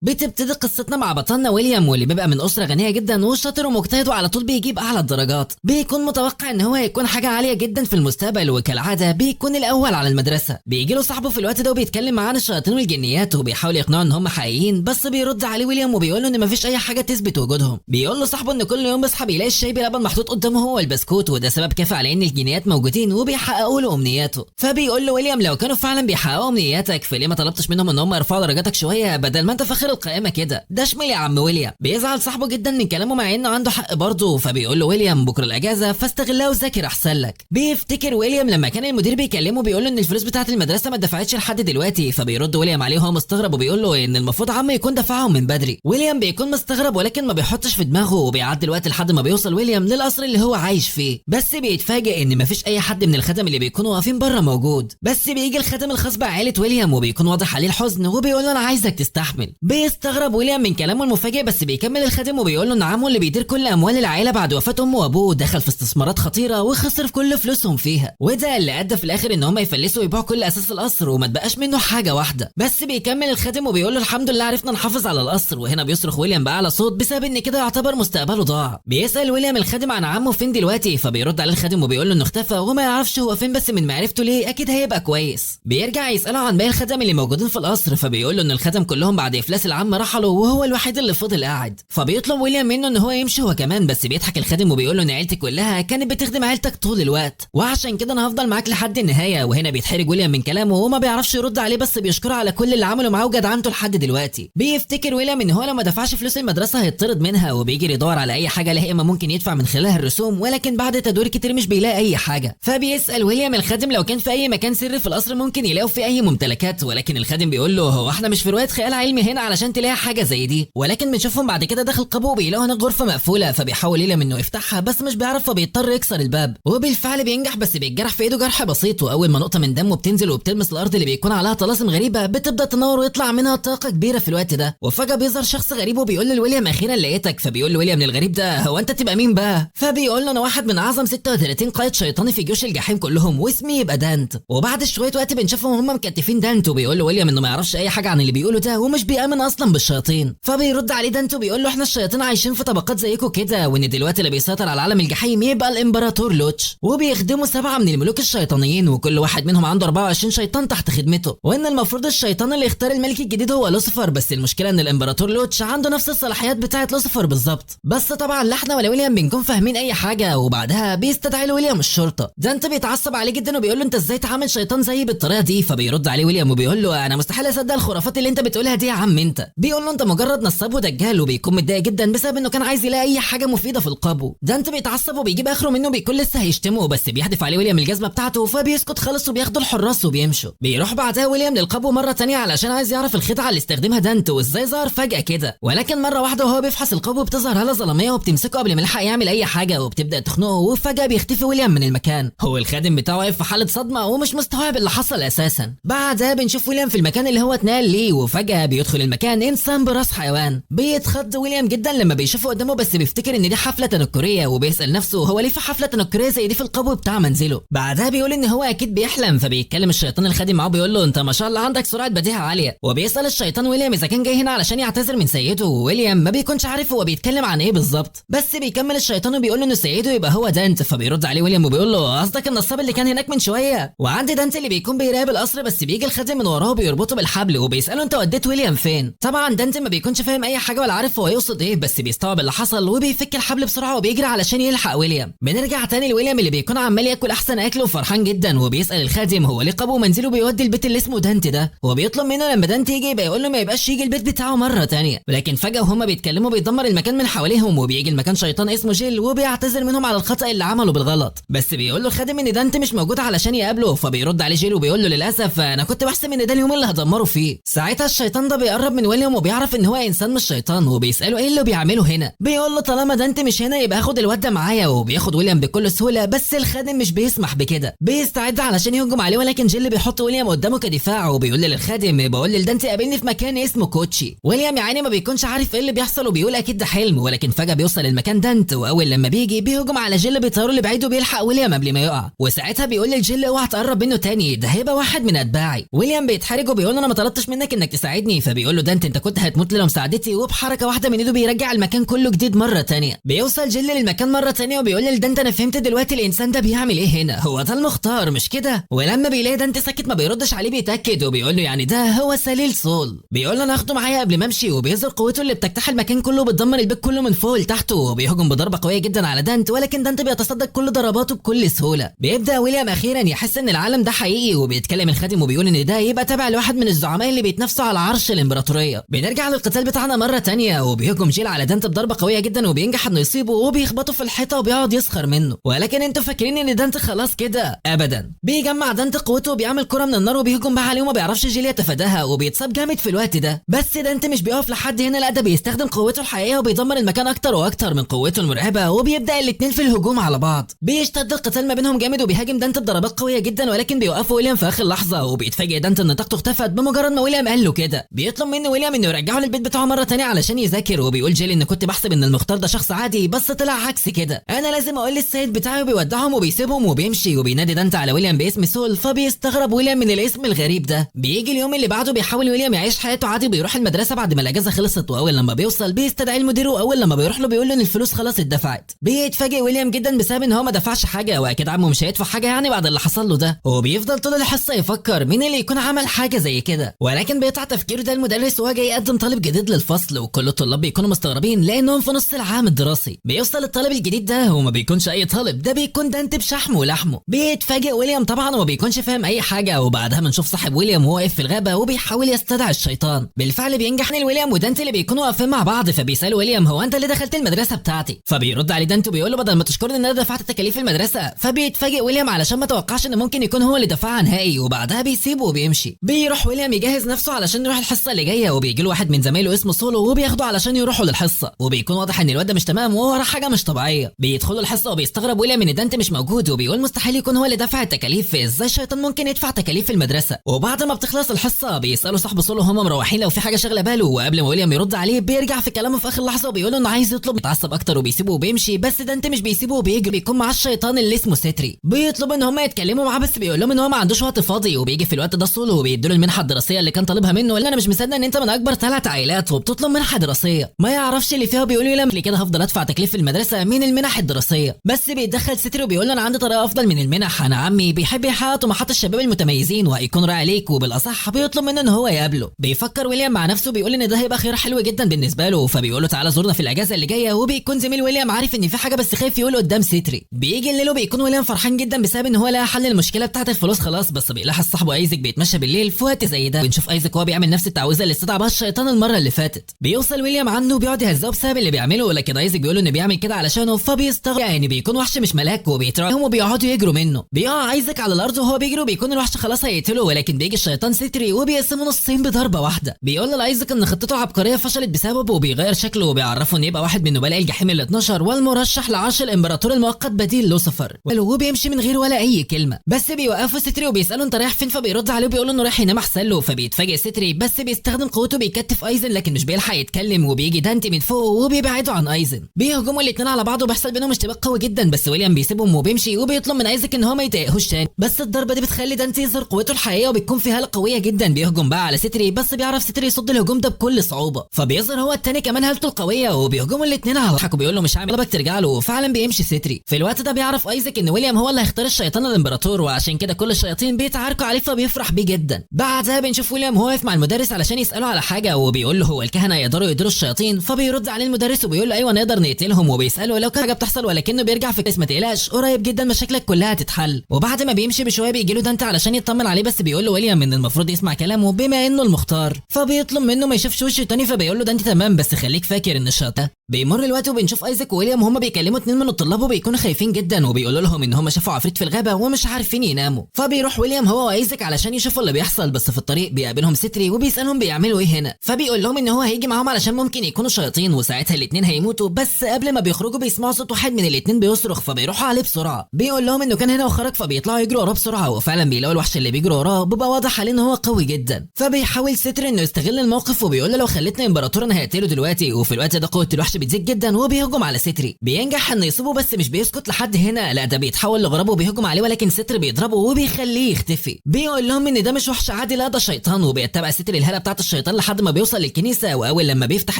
بتبتدي قصتنا مع بطلنا ويليام، واللي بيبقى من اسره غنية جدا وشاطر ومجتهد وعلى طول بيجيب اعلى الدرجات. بيكون متوقع ان هو هيكون حاجة عالية جدا في المستقبل، وكالعادة بيكون الاول على المدرسة. بيجي له صاحبه في الوقت ده وبيتكلم معاه عن الشياطين والجنيات وبيحاول يقنعه ان هم حقيقيين، بس بيرد عليه ويليام وبيقول له ان مفيش اي حاجة تثبت وجودهم. بيقول له صاحبه ان كل يوم بيصحى بيلاقي الشاي بلبن محطوط قدامه هو والبسكوت، وده سبب كافي على ان الجنيات موجودين وبيحققوا له امنياته. فبيقول له ويليام لو كانوا فعلا بيحققوا امنياتك فليه ما طلبتش منهم ان هم يرفعوا درجاتك شوية بدل ما انت فاخر القائمة كده؟ ده شمل يا عم ويليام. بيزعل صاحبه جدا من كلامه مع انه عنده حق برضه، فبيقول له ويليام بكره الاجازة فاستغلها وذاكر احسن لك. بيفتكر ويليام لما كان المدير بيكلمه بيقول له ان الفلوس بتاعه المدرسة ما اتدفعتش لحد دلوقتي، فبيرد ويليام عليه وهو مستغرب وبيقول له ان المفروض عمه يكون دفعهم من بدري. ويليام بيكون مستغرب ولكن ما بيحطش في دماغه، وبيعدي الوقت لحد ما بيوصل ويليام للقصر اللي هو عايش فيه، بس بيتفاجئ ان مفيش اي حد من الخدم اللي بيكونوا واقفين بره موجود. بس بيجي الخادم الخاص بعائله ويليام وبيكون واضح عليه الحزن وبيقول له انا عايزك تستحمل. بيستغرب ويليام من كلامه المفاجئ، بس بيكمل الخادم وبيقول له ان عمه اللي بيدير كل اموال العائلة بعد وفاه امه وابوه دخل في استثمارات خطيرة وخسر كل فلوسهم فيها، وده اللي ادى في الاخر ان هم يفلسوا ويبيعوا كل اساس القصر وما تبقاش منه حاجة واحدة. بس بيكمل الخادم وبيقول له الحمد لله عرفنا نحافظ على القصر. وهنا بيصرخ ويليام باعلى صوت بسبب ان كده يعتبر مستقبله ضاع. بيسال ويليام الخادم عن عمه فين دلوقتي، فبيرد عليه الخادم وبيقول له انه اختفى وما يعرفش هو فين، بس من معرفته ليه اكيد هيبقى كويس. بيرجع يساله عن باقي الخدم اللي موجودين في القصر، فبيقول له ان الخدم كلهم بعد افلاس العم رحلوا وهو الوحيد اللي فضل قاعد. فبيطلب ويليام منه ان هو يمشي هو كمان، بس بيضحك الخادم وبيقول له ان عيلتي كلها كانت بتخدم عيلتك طول الوقت وعشان كده انا هفضل معاك لحد النهاية. وهنا بيتحرج ويليام من كلامه وما بيعرفش يرد عليه، بس بيشكره على كل اللي عمله معاه وجدعنته لحد دلوقتي. بيفتكر ويليام ان هو لو ما دفعش فلوس المدرسة هيطرد منها، وبيجري يدور على اي حاجة لها قيمة ممكن يدفع من خلالها الرسوم، ولكن بعد تدوير كتير مش بيلاقي اي حاجة. فبيسال ويليام الخادم لو كان في اي مكان سري في القصر ممكن يلاقوا فيه اي ممتلكات، ولكن الخادم بيقول له هو احنا مش في رواية خيال علمي هنا علشان تلاقي حاجة زي دي. ولكن بنشوفهم بعد كده داخل قبو بيلاقوا هناك غرفة مقفولة، فبيحاول ويليام انه يفتحها بس مش بيعرف، فبيضطر يكسر الباب وبالفعل بينجح، بس بيتجرح في ايده جرح بسيط. واول ما نقطة من دمه بتنزل وبتلمس الارض اللي بيكون عليها طلاسم غريبة بتبدا تنور ويطلع منها طاقة كبيرة في الوقت ده. وفجاة بيظهر شخص غريب وبيقول لويليام اخيرا لقيتك. فبيقول لويليام للغريب ده هو انت تبقى مين بقى؟ فبيقول له انا واحد من اعظم 36 قائد شيطاني في جيوش الجحيم كلهم واسمي يبقى دانت. وبعد شوية وقت بنشوفهم هم مكتفين دانت، وبيقول له ويليام انه ما يعرفش اي حاجة عن اللي بيقوله ده ومش بيامن اصلا بالشياطين. فبيرد عليه دانت وبيقول له احنا الشياطين عايشين في طبقات زيكم كده، وان دلوقتي اللي بيسيطر على عالم الجحيم يبقى الامبراطور لوتش، وبيخدموا 7 من الملوك الشيطانيين وكل واحد منهم عنده 24 شيطان تحت خدمته، وان المفروض الشيطان اللي يختار الملك الجديد هو لوسيفر، بس المشكلة ان الامبراطور لوتش عنده نفس الصلاحيات بتاعه لوسيفر بالظبط. بس طبعا لا احنا ولا ويليام بنكون فاهمين اي حاجة. وبعدها بيستدعي له ويليام الشرطة. دانت بيتعصب عليه جدا وبيقول له انت ازاي تعامل شيطان زيي بالطريقة دي؟ فبيرد عليه ويليام وبيقول له انا مستحيل اصدق الخرافات اللي انت بتقولها دي يا عم انت. بيقول له انت مجرد نصاب ودجال، وبيكون متضايق جدا بسبب انه كان عايز يلاقي اي حاجة مفيدة في القبو. دانت بيتعصب وبيجيب اخره منه بيكون لسه هيشتمه، بس بيحدف عليه ويليام الجزمة بتاعته فبيسكت خالص وبياخدوا الحراس وبيمشوا. بيروح بعدها ويليام للقبو مرة تانية علشان عايز يعرف الخدعه اللي استخدمها دانت وازاي ظهر فجاة كده، ولكن مرة واحدة وهو بيفحص القبو بتظهر هاله ظلامية وبتمسكه قبل ما يلحق يعمل اي حاجة وبتبدا تخنقه، وفجاة بيختفي ويليام من المكان. هو الخادم بتاعه واقف في حاله صدمة ومش مستوعب اللي حصل اساسا. بعدها بنشوف ويليام في المكان اللي هو اتنقل ليه، وفجاة بيدخل المكان انسان براس حيوان. بيتخض ويليام جدا لما بيشوفه قدامه، بس بيفتكر ان دي حفلة تنكريه وبيسال نفسه هو ليه في حفلة تنكريه زي دي في القبو بتاع منزله. بعدها بيقول ان هو اكيد بيحلم، فبيتكلم الشيطان الخادم معاه بيقول له انت ما شاء الله عندك سرعة بديهة عالية، وبيسال الشيطان ويليام اذا كان جاي هنا علشان يعتذر من سيده. وويليام ما بيكونش عارف هو بيتكلم عن ايه بالظبط، بس بيكمل الشيطان وبيقول له ان سيده يبقى هو دانت. فبيرد عليه ويليام وبيقول له قصدك النصاب اللي كان هناك من شوية؟ وعند دانت اللي بيكون بيراقب القصر، بس بيجي الخادم من وراه وبيربطه بالحبل وبيساله انت وديت ويليام فين؟ طبعا دانت ما بيكونش فاهم اي حاجة ولا عارف هو يقصد ايه، بس بيستوعب اللي حصل وبيفك الحبل بسرعة وبيجري علشان يلحق ويليام. بنرجع تاني لويليام اللي بيكون عمال ياكل احسن اكل وفرحان جدا، وبيسال الخادم هو ليه قبو منزله بيودي البيت اللي اسمه دانت ده، وبيطلب منه لما دانت يجي يبقى يقول له ما يبقاش يجي البيت بتاعه مرة تانية. لكن فجاة وهما بيتكلموا بيدمر المكان من حواليهم، وبيجي المكان شيطان اسمه جيل وبيعتذر منهم على الخطا اللي عمله بالغلط، بس بيقول له الخادم ان دانت مش موجود علشان يقابله. فبيرد عليه جيل وبيقول له للاسف انا كنت بحسب ان ده اليوم اللي هدمره فيه. ساعتها الشيطان ده بيقرب من ويليام وبيعرف ان هو انسان مش شيطان، وبيساله ايه اللي بيعمله هنا. بيقول له طالما دانت مش هنا يبقى هاخد الواد ده معايا، وبياخد ويليام بكل سهولة، بس الخادم مش بيسمح بكده، بيستعد علشان يهجم عليه، ولكن جيل بيحط ويليام قدامه كدفاع وبيقول للخادم بقول لدانت قابلني في مكان اسمه كوتشي. ويليام يعني ما بيكونش عارف ايه اللي بيحصل وبيقول اكيد ده حلم، ولكن فجاة بيوصل المكان دانت، واول لما بيجي بيهجم على جيل بيطيره لبعيد وبيلحق ويليام قبل ما يقع. وساعتها بيقول للجيل اوعى تقرب منه تاني، ده هيبقى واحد من اتباعي. ويليام بيتحرج وبيقول انا ما طلبتش منك انك تساعدني. فبيقول له دانت انت كنت هتموت لو مساعدتي، وبحركه واحدة من ايده بيرجع المكان كله جديد مرة ثانية. بيوصل جيل للمكان مرة ثانية وبيقول لدانت انا فهمت دلوقتي الانسان ده بيعمل ايه هنا، هو ده المختار مش كده؟ ولما بيلاقي دانت ساكت ما بيردش عليه، بيتاكد وبيقول له يعني ده هو سليل سول. بيقول له انا هاخده معايا قبل ما امشي، وبيظهر قوته اللي بتجتاح المكان كله وبتدمر البيت كله من فوق لتحت، وبيهجم بضربه قوية جدا على دانت، ولكن دانت بيتصدى كل ضرباته بكل سهولة. بيبدا ويليام اخيرا يحس ان العالم ده حقيقي، وبيتكلم الخادم وبيقول ان ده يبقى تابع لواحد من الزعماء اللي بيتنافسوا على عرش الامبراطورية. بنرجع للقتال بتاعنا مرة ثانية، وبيهجم جيل على دانت بضربه قوية جدا وبينجح انه يصيبه وبيخبطه في الحيطة وبيقعد يسخر منه. ولكن انتوا فاكرين ان دانت خلاص كده؟ ابدا. بيجمع دانت قوته وبيعمل كره من النار وبيهجم بها عليه وما بيعرفش جيل يتفاداها وبيتصاب جامد في الوقت ده. بس دانت مش بيقف لحد هنا، لا ده بيستخدم قوته الحقيقية وبيدمر المكان اكتر واكتر من قوته المرعبة، وبيبدا الاثنين في الهجوم على بعض. بيشتد القتال ما بينهم جامد وبيهاجم دانت بضربات قوية جدا، ولكن بيوقفوا ويليام في اخر لحظة، وبيتفاجئ دانت ان طاقته اختفت بمجرد ما ويليام قال له كده. بيطلب منه ويليام انه يرجعه للبيت بتاعه مرة ثانية علشان يذاكر، وبيقول جيل ان كنت بحسب ان المختار ده شخص عادي بس طلع عكس كده، انا لازم اقول للسيد بتاعي. وبيودعهم وبيسيبهم وبيمشي، وبينادي دانت على ويليام باسم سول، فبيستغرب ويليام من الاسم الغريب ده. بيجي اليوم اللي بعده بيحاول ويليام يعيش حياته عادي، بيروح المدرسة بعد ما الاجازة خلصت، واول لما بيوصل بيستدعي المدير، واول لما بيروح له بيقول له ان الفلوس خلاص اتدفعت. بيتفاجئ ويليام جدا بسبب ان هو ما دفعش حاجة، واكيد عمه مش هيدفع حاجة يعني بعد اللي حصل له ده. وبيفضل طول الحصة يفكر مين اللي يكون عمل حاجة زي كده، ولكن بيقطع تفكيره ده المدرس وهو جاي يقدم طالب جديد للفصل، وكل الطلاب بيكونوا مستغربين لانهم في نص العام الدراسي. بيوصل الطالب الجديد ده وما بيكونش اي طالب، ده بيكون دانت بشحمه ولحمه. بيتفاجئ ويليام طبعا وما بيكونش فاهم اي حاجة. وبعدها بنشوف صاحب ويليام وهو واقف في الغابة وبيحاول يستدعي الشيطان. بالفعل بينجح ويليام ودانت اللي بيكونوا واقفين مع بعض، فبيسالوا ويليام هو انت اللي دخلت المدرسة بتاعتي؟ فبيرد عليه دانت وبيقول له بدل ما تشكرني ان انا دفعت تكاليف المدرسة. فبيتفاجئ ويليام علشان ما توقعش ان ممكن يكون هو اللي دفعها نهائي، وبعدها بيسيبه وبيمشي. بيروح ويليام يجهز نفسه علشان يروح الحصة اللي جاية، وبيجي له واحد من زمايله اسمه سولو وبياخده علشان يروحوا للحصه، وبيكون واضح ان الواد ده مش تمام وهو وراه حاجة مش طبيعية. بيدخلوا الحصة وبيستغرب ويليام ان دانت مش موجود، وبيقول مستحيل يكون هو اللي دفع التكاليف، ازاي الشيطان ممكن يدفع تكاليف المدرسة؟ وبعد ما بتخلص الحصة بيسالوا صاحب سولو هما مروحين لو في حاجة شاغله باله، وقبل ما ويليام يرد عليه بيرجع في كلامه في اخر لحظة وبيقول انه عايز يطلب. يتعصب اكتر وبيسيبه وبيمشي، بس دانت مش بيسيبه وبيجري، بيكون مع الشيطان اللي اسمه ستري. بيطلب ان هما يتكلموا معاه بس بيقول لهم ان هو ما عندوش وقت فاضي. وبيجي في الوقت ده سولو وبيديله المنحة الدراسية اللي كان طالبها منه، اللي انا مش مصدق ان انت من اكبر 3 عائلات وبتطلب منحه دراسية. ما يعرفش اللي فيها، وبيقول له لما كده هفضل ادفع تكليف المدرسة من المنح الدراسية. بس بيتدخل ستري وبيقول له انا عندي طريقه افضل من المنح، انا عمي بيحب يحقق طموحات الشباب المتميزين وهيكون راعي عليك، وبالاصح بيطلب منه ان هو يقابله. بيفكر ويليام مع نفسه بيقول ان ده هيبقى خيار حلو جدا بالنسبة له، فبيقول له تعالى زورنا في الاجازة اللي جاية. وبيكون زميل ويليام عارف ان في حاجة بس خايف يقول قدام ستري. بيجي الليل وبيكون ويليام فرحان جدا بسبب ان هو لقى حل المشكلة بتاعه الفلوس خلاص، بس بيلاحظ صاحبه ايزك بيتمشى بالليل في وقت زي ده. بنشوف ايزك وهو بيعمل نفس التعويذه اللي استدعى بها الشيطان المرة اللي فاتت. بيوصل ويليام عنه وبيقعد يهزقه بسبب اللي بيعمله، ولكن ايزك بيقول له انه بيعمل كده علشانه، فبيستغرب يعني بيكون وحش مش ملاك، وبيترعهم وبيقعدوا يجروا منه. بيقع ايزك على الارض وهو بيجري وبيكون الوحش خلاص هيقتله، ولكن بيجي الشيطان ستري وبيقسمه نصين بضربه واحدة. بيقول لايزك ان خطته العبقرية فشلت بسببه، وبيغير شكله وبيعرفه ان يبقى واحد من نبلاء الجحيم ال 12 والمرشح لعرش الامبراطور المؤقت بديل لوسيفر، وبيمشي من غير ولا اي كلمة. بس بيوقفه ستري وبيساله انت رايح فين، فبيرد عليه وبيقول انه رايح ينام احسن له. فبيتفاجئ ستري بس بيستخدم قوته بيكتف ايزن لكن مش بيلحق يتكلم، وبيجي دانتي من فوق وبيبعده عن ايزن. بيهجموا الاثنين على بعض وبيحصل بينهم اشتباك قوي جدا، بس ويليام بيسيبهم وبيمشي وبيطلب من ايزك ان هو ما يضايقهوش تاني. بس الضربة دي بتخلي دانتي يظهر قوته الحقيقية وبتكون في هاله قوية جدا. بيهجم بقى على ستري بس بيعرف ستري يصد الهجوم ده بكل صعوبة، فبيظهر هو التاني كمان هالته القوية وبيهجموا الاثنين على بعض وبيقول له مش هعمل طلبك ترجع له، وفعلا بيمشي ستري. في الوقت ده بيعرف ايزك ان ويليام هو اللي هيختار الشيطان الامبراطور، وعشان كده كل الشياطين بيتعاركوا عليه فبيفرح بيه جدا. بعدها بنشوف ويليام هو واقف مع المدرس علشان يساله على حاجة، وبيقول له هو الكهنة يقدروا يقتلوا الشياطين؟ فبيرد عليه المدرس وبيقول له ايوه نقدر نقتلهم، وبيساله لو كان حاجة بتحصل، ولكنه بيرجع في كيس ما تقلقش قريب جدا مشاكلك كلها هتتحل. وبعد ما بيمشي بشوية بيجي له دانت علشان يطمن عليه، بس بيقول له ويليام ان المفروض يسمع كلامه بما انه المختار، فبيطلب منه ما يشوفش وشه تاني. فبيقول له دانت تمام بس خليك فاكر ان الشيطان. بيمر الوقت وبنشوف ايزك وويليام هما بيكلموا 2 من الطلاب وبيكونوا خايفين جدا، وبيقولوا لهم ان هما شافوا عفريت في الغابة ومش عارفين يناموا. فبيروح ويليام هو وايزك علشان يشوفوا اللي بيحصل، بس في الطريق بيقابلهم ستري وبيسالهم بيعملوا ايه هنا، فبيقول لهم ان هو هيجي معاهم علشان ممكن يكونوا شياطين وساعتها الاثنين هيموتوا. بس قبل ما بيخرجوا بيسمعوا صوت واحد من الاثنين بيصرخ، فبيروحوا عليه بسرعة. بيقول لهم انه كان هنا وخرج، فبيطلعوا يجروا وراه بسرعة، وفعلا بيلاقوا الوحش اللي بيجروا وراه بيبقى واضح عليه ان هو قوي جدا. فبيحاول ستري انه يستغل الموقف وبيقول له لو خليتنا امبراطور انا هقتله دلوقتي. وفي الوقت ده قوة الوحش الوحش بتزيد جدا وبيهجم على ستري، بينجح انه يصيبه بس مش بيسكت لحد هنا، لا ده بيتحول لغرابه وبيهجم عليه، ولكن ستري بيضربه وبيخليه يختفي. بيقول لهم ان ده مش وحش عادي، لا ده شيطان، وبيتبع ستري الهالة بتاعه الشيطان لحد ما بيوصل للكنيسة، واول لما بيفتح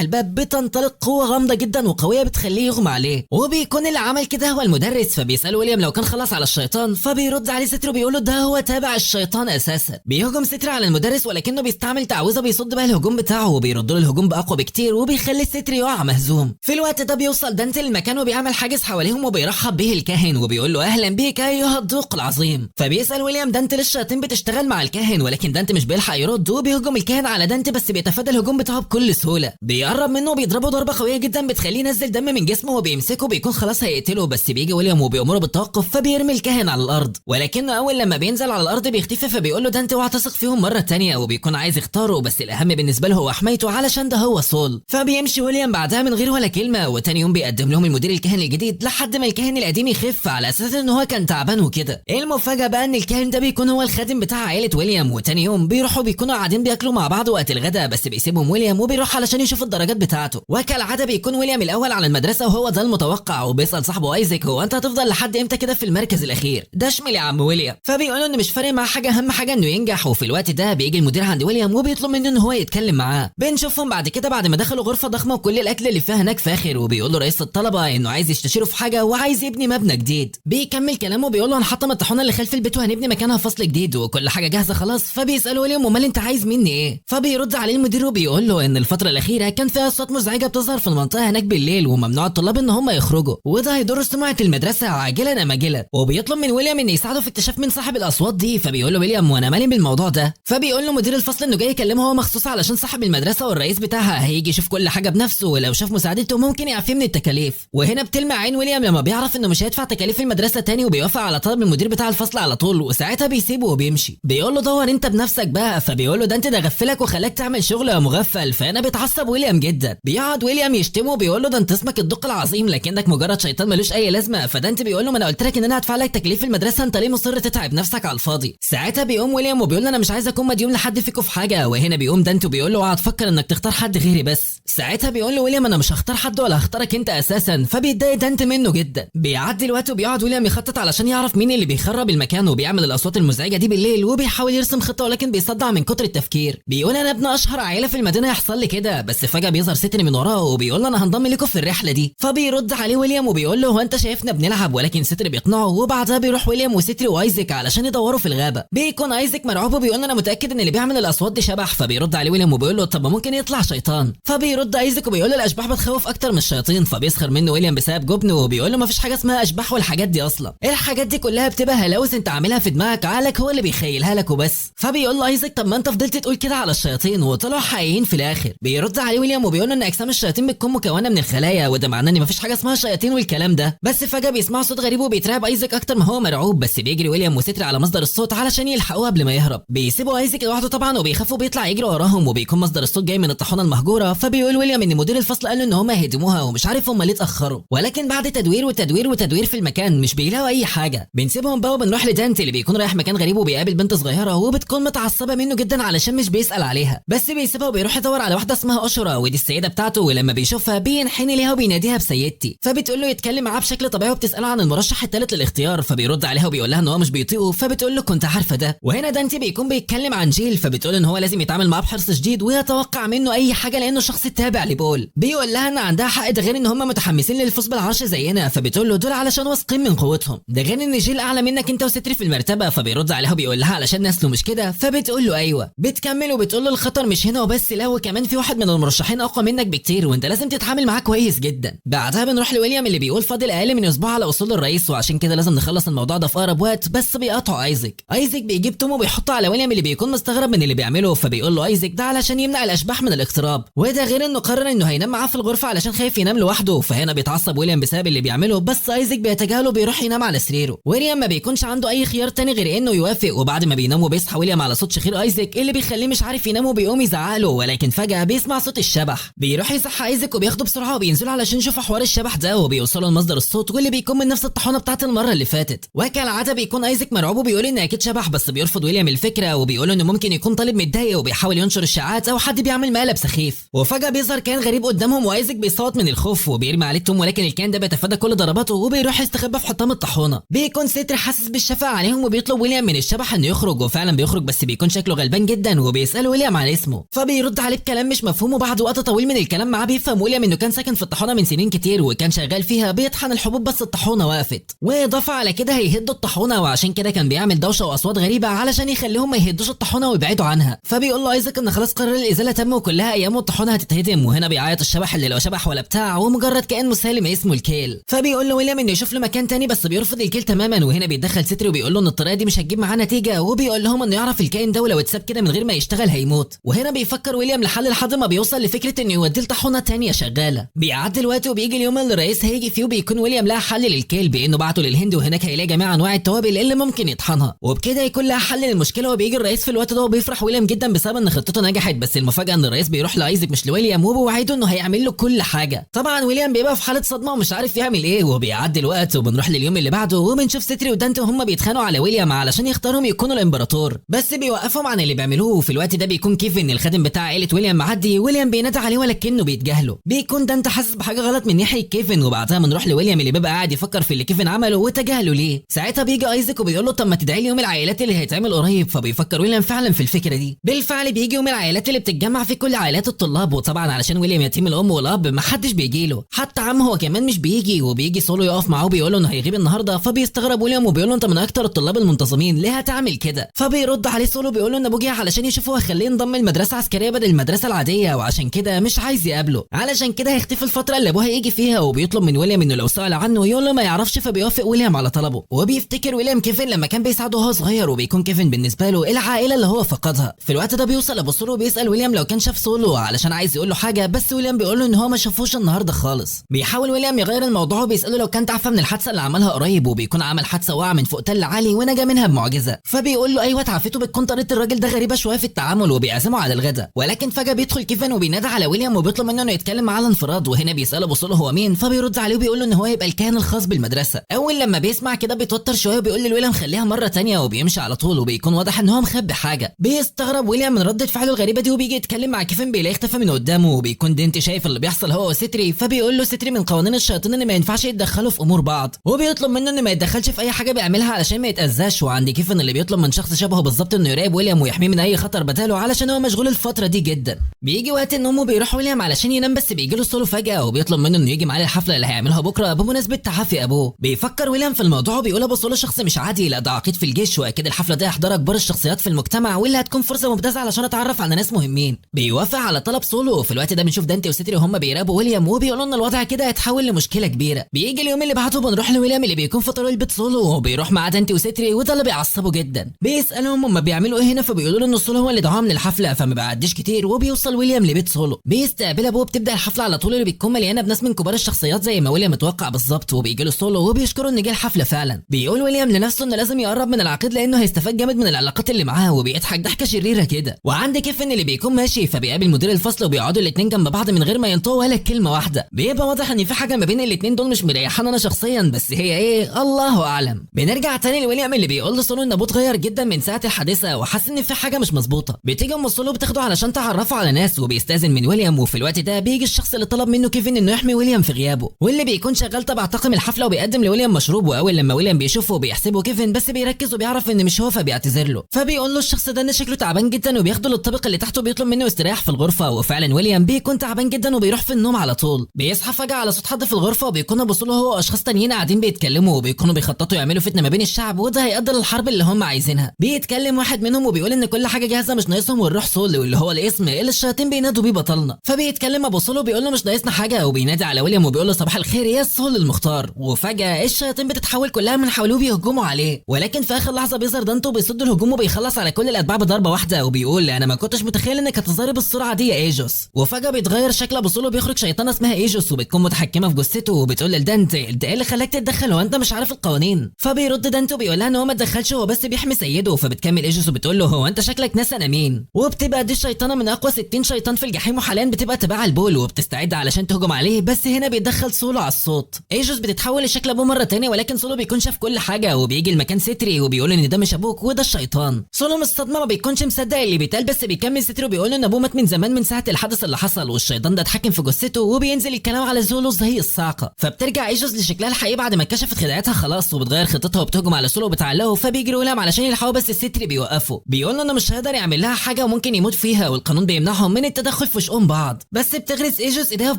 الباب بتنطلق قوة غامضة جدا وقويه بتخليه يغمى عليه، وبيكون اللي عمل كده هو المدرس. فبيسأل ويليام لو كان خلص على الشيطان، فبيرد عليه ستري وبيقول له ده هو تابع الشيطان اساسا. بيهجم ستري على المدرس ولكنه بيستعمل تعويذه بيصد بها الهجوم بتاعه، وبيرد له الهجوم باقوى بكتير وبيخلي ستري يقع مهزوم. في الوقت ده بيوصل دانتي للمكان وبيعمل حاجز حواليهم وبيرحب به الكاهن وبيقول له اهلا بيك ايها الدوق العظيم. فبيسأل ويليام دانتي ليه الشياطين بتشتغل مع الكاهن، ولكن دانتي مش بيلحق يرد وبيهجم الكاهن على دانتي، بس بيتفادى الهجوم بتاعه بكل سهولة. بيقرب منه وبيضربه ضربه قوية جدا بتخليه ينزل دم من جسمه وبيمسكه، بيكون خلاص هيقتله، بس بيجي ويليام وبيأمره بالتوقف، فبيرمي الكاهن على الارض، ولكنه اول لما بينزل على الارض بيختفي. فبيقول له دانتي اوعى تثق فيهم مرة ثانية، وبيكون عايز يختاره بس الاهم بالنسبة له هو حمايته علشان ده هو سول. فبيمشي ويليام بعدها من غير ولا كلمة، وتاني يوم بيقدم لهم المدير الكاهن الجديد لحد ما الكاهن القديم يخف على اساس ان هو كان تعبان وكده. المفاجاة بقى ان الكاهن ده بيكون هو الخادم بتاع عائلة ويليام. وتاني يوم بيروحوا بيكونوا قاعدين بياكلوا مع بعض وقت الغداء، بس بيسيبهم ويليام وبيروح علشان يشوف الدرجات بتاعته، وكالعادة بيكون ويليام الاول على المدرسة وهو ده المتوقع. وبيسال صاحبه ايزك هو انت هتفضل لحد امتى كده في المركز الاخير؟ ده شمل يا عم ويليام. فبيقول انه مش فارق معاه حاجة، اهم حاجة انه ينجح. وفي الوقت ده بيجي المدير عند ويليام وبيطلب منه ان هو يتكلم معاه. بنشوفهم بعد كده بعد ما دخلوا غرفة ضخمة وكل الاكل اللي فيها هناك فاخر، وبيقول له رئيس الطلبة انه عايز يستشيره في حاجة وعايز يبني مبنى جديد. بيكمل كلامه وبيقول له هنحطم الطاحونه اللي خلف البيت وهنبني مكانها فصل جديد وكل حاجة جاهزة خلاص. فبيساله ويليام امال انت عايز مني ايه؟ فبيرد عليه المدير وبيقول له ان الفترة الاخيرة كان فيها اصوات مزعجة بتظهر في المنطقة هناك بالليل وممنوع الطلاب ان هم يخرجوا، وده هيضر سمعه المدرسة عاجلا ام اجلا. وبيطلب من ويليام ان يساعده في اكتشاف مين صاحب الاصوات دي. فبيقول له ويليام وانا مالي بالموضوع ده؟ فبيقول له مدير الفصل انه جاي يكلمه هو مخصوص علشان صاحب المدرسة والرئيس بتاعها هيجي يشوف كل حاجة بنفسه، ولو شاف مساعدته ممكن يعفيه من التكاليف. وهنا بتلمع عين ويليام لما بيعرف انه مش هيدفع تكاليف المدرسة تاني، وبيوافق على طلب المدير بتاع الفصل على طول، وساعتها بيسيبه وبيمشي. بيقول له دور انت بنفسك بقى. فبيقول له ده انت ده غفلك وخلاك تعمل شغل يا مغفل. فانا بيتعصب ويليام جدا، بيقعد ويليام يشتمه وبيقول له ده انت اسمك الدق العظيم لكنك مجرد شيطان ملوش اي لازمه. فده انت بيقول له ما انا قلت لك ان انا هدفع لك تكاليف المدرسة، انت ليه مصر تتعب نفسك على الفاضي؟ ساعتها بيقوم ويليام وبيقول له انا مش عايز اكون مديون لحد فيكم في حاجة. وهنا بيقوم دانتي وبيقول له اوعى تفكر انك تختار حد غيري بس. ساعتها بيقول له ويليام انا مش هختار حد ولا هختارك انت اساسا. فبيتضايق دانتي منه جدا. بيعدي الوقت وبيقعد ويليام يخطط علشان يعرف مين اللي بيخرب المكان وبيعمل الاصوات المزعجة دي بالليل، وبيحاول يرسم خطه ولكن بيصدع من كتر التفكير. بيقول انا ابن اشهر عائلة في المدينة يحصل لي كده؟ بس فجاة بيظهر ستري من وراه وبيقول له انا هنضم لكم في الرحلة دي. فبيرد عليه ويليام وبيقول له هو انت شايفنا بنلعب؟ ولكن ستري بيقنعه. وبعدها بيروح ويليام وستري وايزك علشان يدوروا في الغابة. بيكون ايزك مرعوب وبيقول انا متاكد ان اللي بيعمل الاصوات دي شبح. فبيرد عليه ويليام وبيقول له طب ممكن يطلع شيطان؟ فبيرد ايزك وبيقول له الاشباح بتخوف اكتر من الشياطين. فبيسخر منه ويليام بسبب جبنه وبيقول له مفيش حاجة اسمها اشباح والحاجات دي اصلا، الحاجات دي كلها بتبقى هلاوس انت عاملها في دماغك، عقلك هو اللي بيخيلها لك وبس. فبيقول له ايزك طب ما انت فضلت تقول كده على الشياطين وطلعوا حقيقيين في الاخر. بيرد عليه ويليام وبيقول له ان اجسام الشياطين بتكون مكونة من الخلايا، وده معناه ان مفيش حاجة اسمها شياطين والكلام ده. بس فجاة بيسمعوا صوت غريب وبيترعب ايزك اكتر ما هو مرعوب. بس بيجري ويليام وستري على مصدر الصوت علشان يلحقوه قبل ما يهرب. بيسيبوا ايزك لوحده طبعا وبيخافوا بيطلع يجري وراهم، وبيكون مصدر الصوت جاي من الطاحونه المهجورة. فبيقول ويليام ان مدير الفصل قال له ان هم هيهدموها ومش عارف هم ليه اتاخروا، ولكن بعد تدوير وتدوير وتدوير في المكان مش بيلاقوا اي حاجة. بنسيبهم بقى وبنروح لدانتي اللي بيكون رايح مكان غريب وبيقابل بنت صغيرة وبتكون متعصبه منه جدا علشان مش بيسال عليها. بس بيسيبها وبيروح يدور على واحدة اسمها اشرا، ودي السيدة بتاعته، ولما بيشوفها بينحني ليها وبيناديها بسيدتي. فبتقول له يتكلم معاه بشكل طبيعي وبتساله عن المرشح الثالث للاختيار. فبيرد عليها وبيقول لها ان هو مش بيطيقه. فبتقول له كنت عارفه ده. وهنا دانتي بيكون بيتكلم عن جيل، فبتقول ان هو لازم يتعامل معاه بحرص شديد ويتوقع منه اي حاجة لانه شخص تابع لبول. بيقول لها ان عندها حق، ده غير ان هم متحمسين للفوز بالعرش زينا. فبتقول له دول علشان واثقين من قوتهم، ده غير ان جيل اعلى منك انت وستري في المرتبة. فبيرد عليها وبيقول لها علشان نسله مش كده؟ فبتقول له ايوه. بتكمل وبتقول له الخطر مش هنا وبس، لا وكمان في واحد من المرشحين اقوى منك بكتير وانت لازم تتعامل معاه كويس جدا. بعدها بنروح لويليام اللي بيقول فاضل اقل من اسبوع على وصول الرئيس وعشان كده لازم نخلص الموضوع ده في اقرب وقت. بس بيقطعوا ايزك. ايزك بيجيب توم وبيحطه على ويليام اللي بيكون مستغرب من اللي بيعمله. فبيقول له ايزك ده علشان يمنع الاشباح من الاقتراب، وده غير انه قرر انه هينام معاه في الغرفة علشان خايف ينام لوحده. فهنا بيتعصب ويليام بسبب اللي بيعمله، بس ايزك بيتجاهله وبيروح ينام على سريره. ويليام ما بيكونش عنده اي خيار تاني غير انه يوافق. وبعد ما بينام وبيصحى ويليام على صوت شخير ايزك اللي بيخليه مش عارف ينام وبيقوم يزعق له، ولكن فجاة بيسمع صوت الشبح. بيروح يصحى ايزك وبياخده بسرعة وبينزلوا علشان يشوفوا حوار الشبح ده، وبيوصلوا لمصدر الصوت واللي بيكون من نفس الطاحونه بتاعت المرة اللي فاتت. وكالعادة بيكون ايزك مرعوب وبيقول ان اكيد شبح، بس بيرفض ويليام الفكرة وبيقول انه ممكن يكون طالب متضايق وبيحاول ينشر الشائعات او حد بيعمل مقلب سخيف. وفجاة بيظهر كائن غريب قدامهم وايزك ايزك بيصوت من الخوف وبيرمي عليه التوم، ولكن الكائن ده بيتفادى كل ضرباته وبيروح يستخبى في حطام الطاحونه. بيكون ستري حاسس بالشفقه عليهم وبيطلب ويليام من الشبح انه يخرج، وفعلا بيخرج بس بيكون شكله غلبان جدا، وبيساله ويليام على اسمه فبيرد عليه بكلام مش مفهوم. وبعد وقت طويل من الكلام معاه بيفهم ويليام انه كان ساكن في الطاحونه من سنين كتير وكان شغال فيها بيطحن الحبوب، بس الطاحونه وقفت، واضافه على كده هيهدوا الطاحونه، وعشان كده كان بيعمل دوشه واصوات غريبة علشان يخليهم ما يهدوش الطاحونه ويبعدوا عنها. فبيقول له ايزك ان خلاص قرار الازالة تم وكلها ايام والطاحونه هتتهدم. وهنا بيعيط الشبح اللي لو شبح ولا بتاع ومجرد كائن مسالم اسمه الكيل. فبيقول له ويليام انه يشوف له مكان تاني بس بيرفض الكيل تماما. وهنا بيتدخل ستري وبيقول له ان الطريقة دي مش هتجيب معاه نتيجة، وبيقول لهم انه يعرف الكائن ده ولو اتساب كده من غير ما يشتغل هيموت. وهنا بيفكر ويليام لحل لحد ما بيوصل لفكرة انه يوديه لطاحونه تانية شغالة. بيعدي الوقت وبيجي اليوم اللي الرئيس هيجي فيه، وبيكون ويليام لها حل للكيل بانه بعته للهند، وهناك هيلاقي جميع انواع التوابل اللي ممكن يطحنها، وبكده يكون لها حل للمشكلة. وبيجي الرئيس في الوقت ده وبيفرح ويليام جدا بسبب ان خطته نجحت، بس المفاجاة ان الرئيس بيروح لايزك مش لويليام وبيوعده انه هيعمل له كل حاجة. طبعا ويليام بيبقى في حاله صدمة ومش عارف يعمل ايه. وبيعدي الوقت وبنروح لليوم اللي بعده وبنشوف ستري ودانتي وهم بيتخانقوا على ويليام علشان يختارهم يكونوا الامبراطور، بس بيوقفهم عن اللي بيعملوه. وفي الوقت ده بيكون كيفن الخادم بتاع عائلة ويليام معدي، ويليام بينادي عليه ولكنه بيتجاهله. بيكون دانتي حاسس بحاجة غلط من ناحية كيفن، وبعدها بنروح لويليام اللي بيبقى قاعد يفكر في اللي كيفن عمله وتجاهله ليه. ساعتها بيجي ايزك وبيقول له طب ما تدعي لي يوم العائلات اللي هيتعمل قريب، فبيفكر ويليام فعلا في الفكرة دي. بالفعل بيجي يوم العائلات اللي بتتجمع في كل عائلات الطلاب، وطبعا علشان ويليام يتيم الام والاب ما حدش بيجي له، حتى عمه هو كمان مش بيجي. وبيجي سولو يقف معاه وبيقول له انه هيغيب النهارده، فبيستغرب ويليام وبيقول له انت من اكتر الطلاب المنتظمين ليه هتعمل كده؟ فبيرد عليه سولو بيقول له ان ابوه جه علشان يشوفه وهيخليه ينضم المدرسة عسكرية بدل المدرسة العادية، وعشان كده مش عايز يقابله، علشان كده هيختفي الفترة اللي ابوه هيجي فيها. وبيطلب من ويليام انه لو سأل عنه يقول له ما يعرفش، فبيوافق ويليام على طلبه. وبيفتكر ويليام كيفن لما كان بيساعده وهو صغير، وبيكون كيفن بالنسبة له العائلة اللي هو فقدها. في الوقت ده بيوصل ابو سولو وبيسال ويليام لو كان شاف سولو علشان عايز يقول له حاجة، بس ويليام بيقول له ان هو ما شافوش النهارده خالص. بيحاول ويليام يغير الموضوع وبيساله لو كان تعافى من الحادثة اللي عملها قريب، وبيكون عمل حادثه وقع من فوق تل عالي ونجا منها بمعجزه، فبيقول له ايوه تعافيته، بتكون طريقه الراجل ده غريبة شوية في التعامل، وبيعزمه على الغداء. ولكن فجاة بيدخل كيفن وبينادى على ويليام وبيطلب منه انه يتكلم معاه على انفراد. وهنا بيساله ابو سولو هو مين، فبيرد عليه وبيقول له ان هو يبقى الكاهن الخاص بالمدرسة. اول لما بيسمع كده بيتوتر شوية وبيقول لويليام خليها مرة تانية، وبيمشي على طول، وبيكون واضح ان هو مخبي حاجة. بيستغرب ويليام من رده فعله الغريبة دي، وبيجي يتكلم مع كيفن بيلاقيه اختفى من قدامه. وبيكون دينتي شايف اللي بيحصل هو وستري، فبيقول له ستري من قوانين الشياطين ان ما ينفعش يتدخلوا في امور بعض، وبيطلب منه ان ما يتدخلش في اي حاجة بيعملها علشان ما يتاذاش. وعند كيفن اللي بيطلب من شخص شبهه بالظبط انه يراقب ويليام ويحميه من اي خطر بداله علشان هو مشغول الفترة دي جدا. بيجي وقت النوم وبيروح ويليام علشان ينام، بس بيجي له سولو فجاة وبيطلب منه انه يجي معاه الحفلة اللي هيعملها بكره بمناسبة تعافي ابوه. بيفكر ويليام في الموضوع وبيقول ابو سولو شخص مش عادي، لا ده عقيد في الجيش، واكيد الحفلة دي هيحضرها كبار الشخصيات في المجتمع، واللي هتكون فرصة ممتازة علشان اتعرف على ناس مهمين. بيوافق على طلب سولو. في الوقت ده بنشوف دانتي وستري وهم بيراقبوا ويليام وبيقولوا ان الوضع كده هيتحول لمشكلة كبيرة. بيجي اليوم اللي بعده بنروح لويليام اللي بيكون في طريق البيت سولو، وبيروح مع دانتي وستري، وده اللي بيعصبه جدا. بيسالهم هم بيعملوا ايه هنا، فبيقولوا له ان سولو هو اللي دعاهم للحفله، فما بيعديش كتير وبيوصل ويليام لبيت سولو. بيستقبل ابوه، بتبدا الحفلة على طول اللي بتكون مليانة بناس من كبار الشخصيات زي ما ويليام اتوقع بالظبط. وبيجي له سولو وبيشكره ان جه الحفلة فعلا. بيقول ويليام لنفسه انه لازم يقرب من العقيد لانه هيستفاد جامد من العلاقات اللي معاه، وبيضحك ضحكه شريرة كده. وعند كيفن اللي بيكون ماشي، فبيقابل مدير الفصل وبيقعدوا الاثنين جنب بعض من غير ما ينطقوا ولا كلمة واحدة. بيبقى واضح ان في حاجة ما بين الاثنين دول مش مريحان انا شخصيا، بس هي ايه الله اعلم. بنرجع تاني لويليام اللي بيقول لسولو ان ابوه اتغير جدا من ساعة الحادثة وحس ان في حاجة مش مظبوطة. بتيجي ام سولو بتاخده علشان تعرفه على ناس، وبيستاذن من ويليام. وفي الوقت ده بيجي الشخص اللي طلب منه كيفن انه يحمي ويليام في غيابه، واللي بيكون شغال تبع طاقم الحفلة، وبيقدم لويليام مشروب. واول لما ويليام بيشوفه بيحسبه كيفن، بس بيركز وبيعرف ان مش هو فبيعتذر له. فبيقول له الشخص ده ان شكله تعبان جدا، وبياخده للطابق اللي تحته وبيطلب منه يستريح في الغرفة. وفعلا ويليام بيكون تعبان جدا وبيروح في النوم على طول. بيصحى فجاة على صوت حد في الغرفة، وبيكون ابو سولو هو واشخاص تانيين قاعدين بيتكلموا، وبيكونوا بيخططوا يعملوا فتنة ما بين الشعب، وده هيقدر الحرب اللي هم عايزينها. بيتكلم واحد منهم وبيقول ان كل حاجة جاهزة مش ناقصهم والروح سول، واللي هو الاسم اللي الشياطين بينادوا بيه بطلنا. فبيتكلم ابو سولو بيقول له مش ناقصنا حاجة، وبينادي على ويليام وبيقول له صباح الخير يا سول المختار. وفجاة الشياطين بتتحول كلها من حواليه بيهجموا عليه، ولكن في اخر لحظة بيظهر دانتو بيصد الهجوم وبيخلص على كل الاتباع بضربه واحدة، وبيقول انا ما كنتش متخيل انك هتظهري بالسرعة دي يا ايجوس. وفجاة بيتغير شكل ابو سولو بيخرج شيطانه اسمها ايجوس، وبتكون متحكمه في جثته، وبتقول لدانتي انت ايه اللي خلاك تتدخل وانت مش عارف القوانين؟ فبيرد دانتي وبيقول لها ان هو ما اتدخلش، هو بس بيحمي سيده. فبتكمل ايجوس وبتقول له هو انت شكلك ناس انا مين؟ وبتبقى دي الشيطانه من اقوى 60 شيطان في الجحيم، وحاليا بتبقى تبع البول وبتستعد علشان تهجم عليه. بس هنا بيتدخل سولو على الصوت. ايجوس بتتحول لشكل ابوه مرة تانية، ولكن سولو بيكون شاف كل حاجة، وبيجي المكان ستري وبيقول ان ده مش ابوك وده الشيطان. سولو من الصدمة ما بيكونش مصدق اللي بيتقال، بس بيكمل ستري وبيقول ان ابوه مات من زمان من ساعة الحدث اللي حصل، والشيطان ده اتحكم في في جثته وبينزل الكلام على سولو زي الصاعقة. فبترجع ايجوس لشكلها الحقيقي بعد ما اكتشفت خداعتها خلاص، وبتغير خطتها وبتهجم على سولو وبتعلقه. فبيجري ويليام علشان يلحقه بس الستري بيوقفه، بيقول له انه مش هيقدر يعمل لها حاجة وممكن يموت فيها، والقانون بيمنعهم من التدخل في شؤون بعض. بس بتغرس ايجوس ايديها في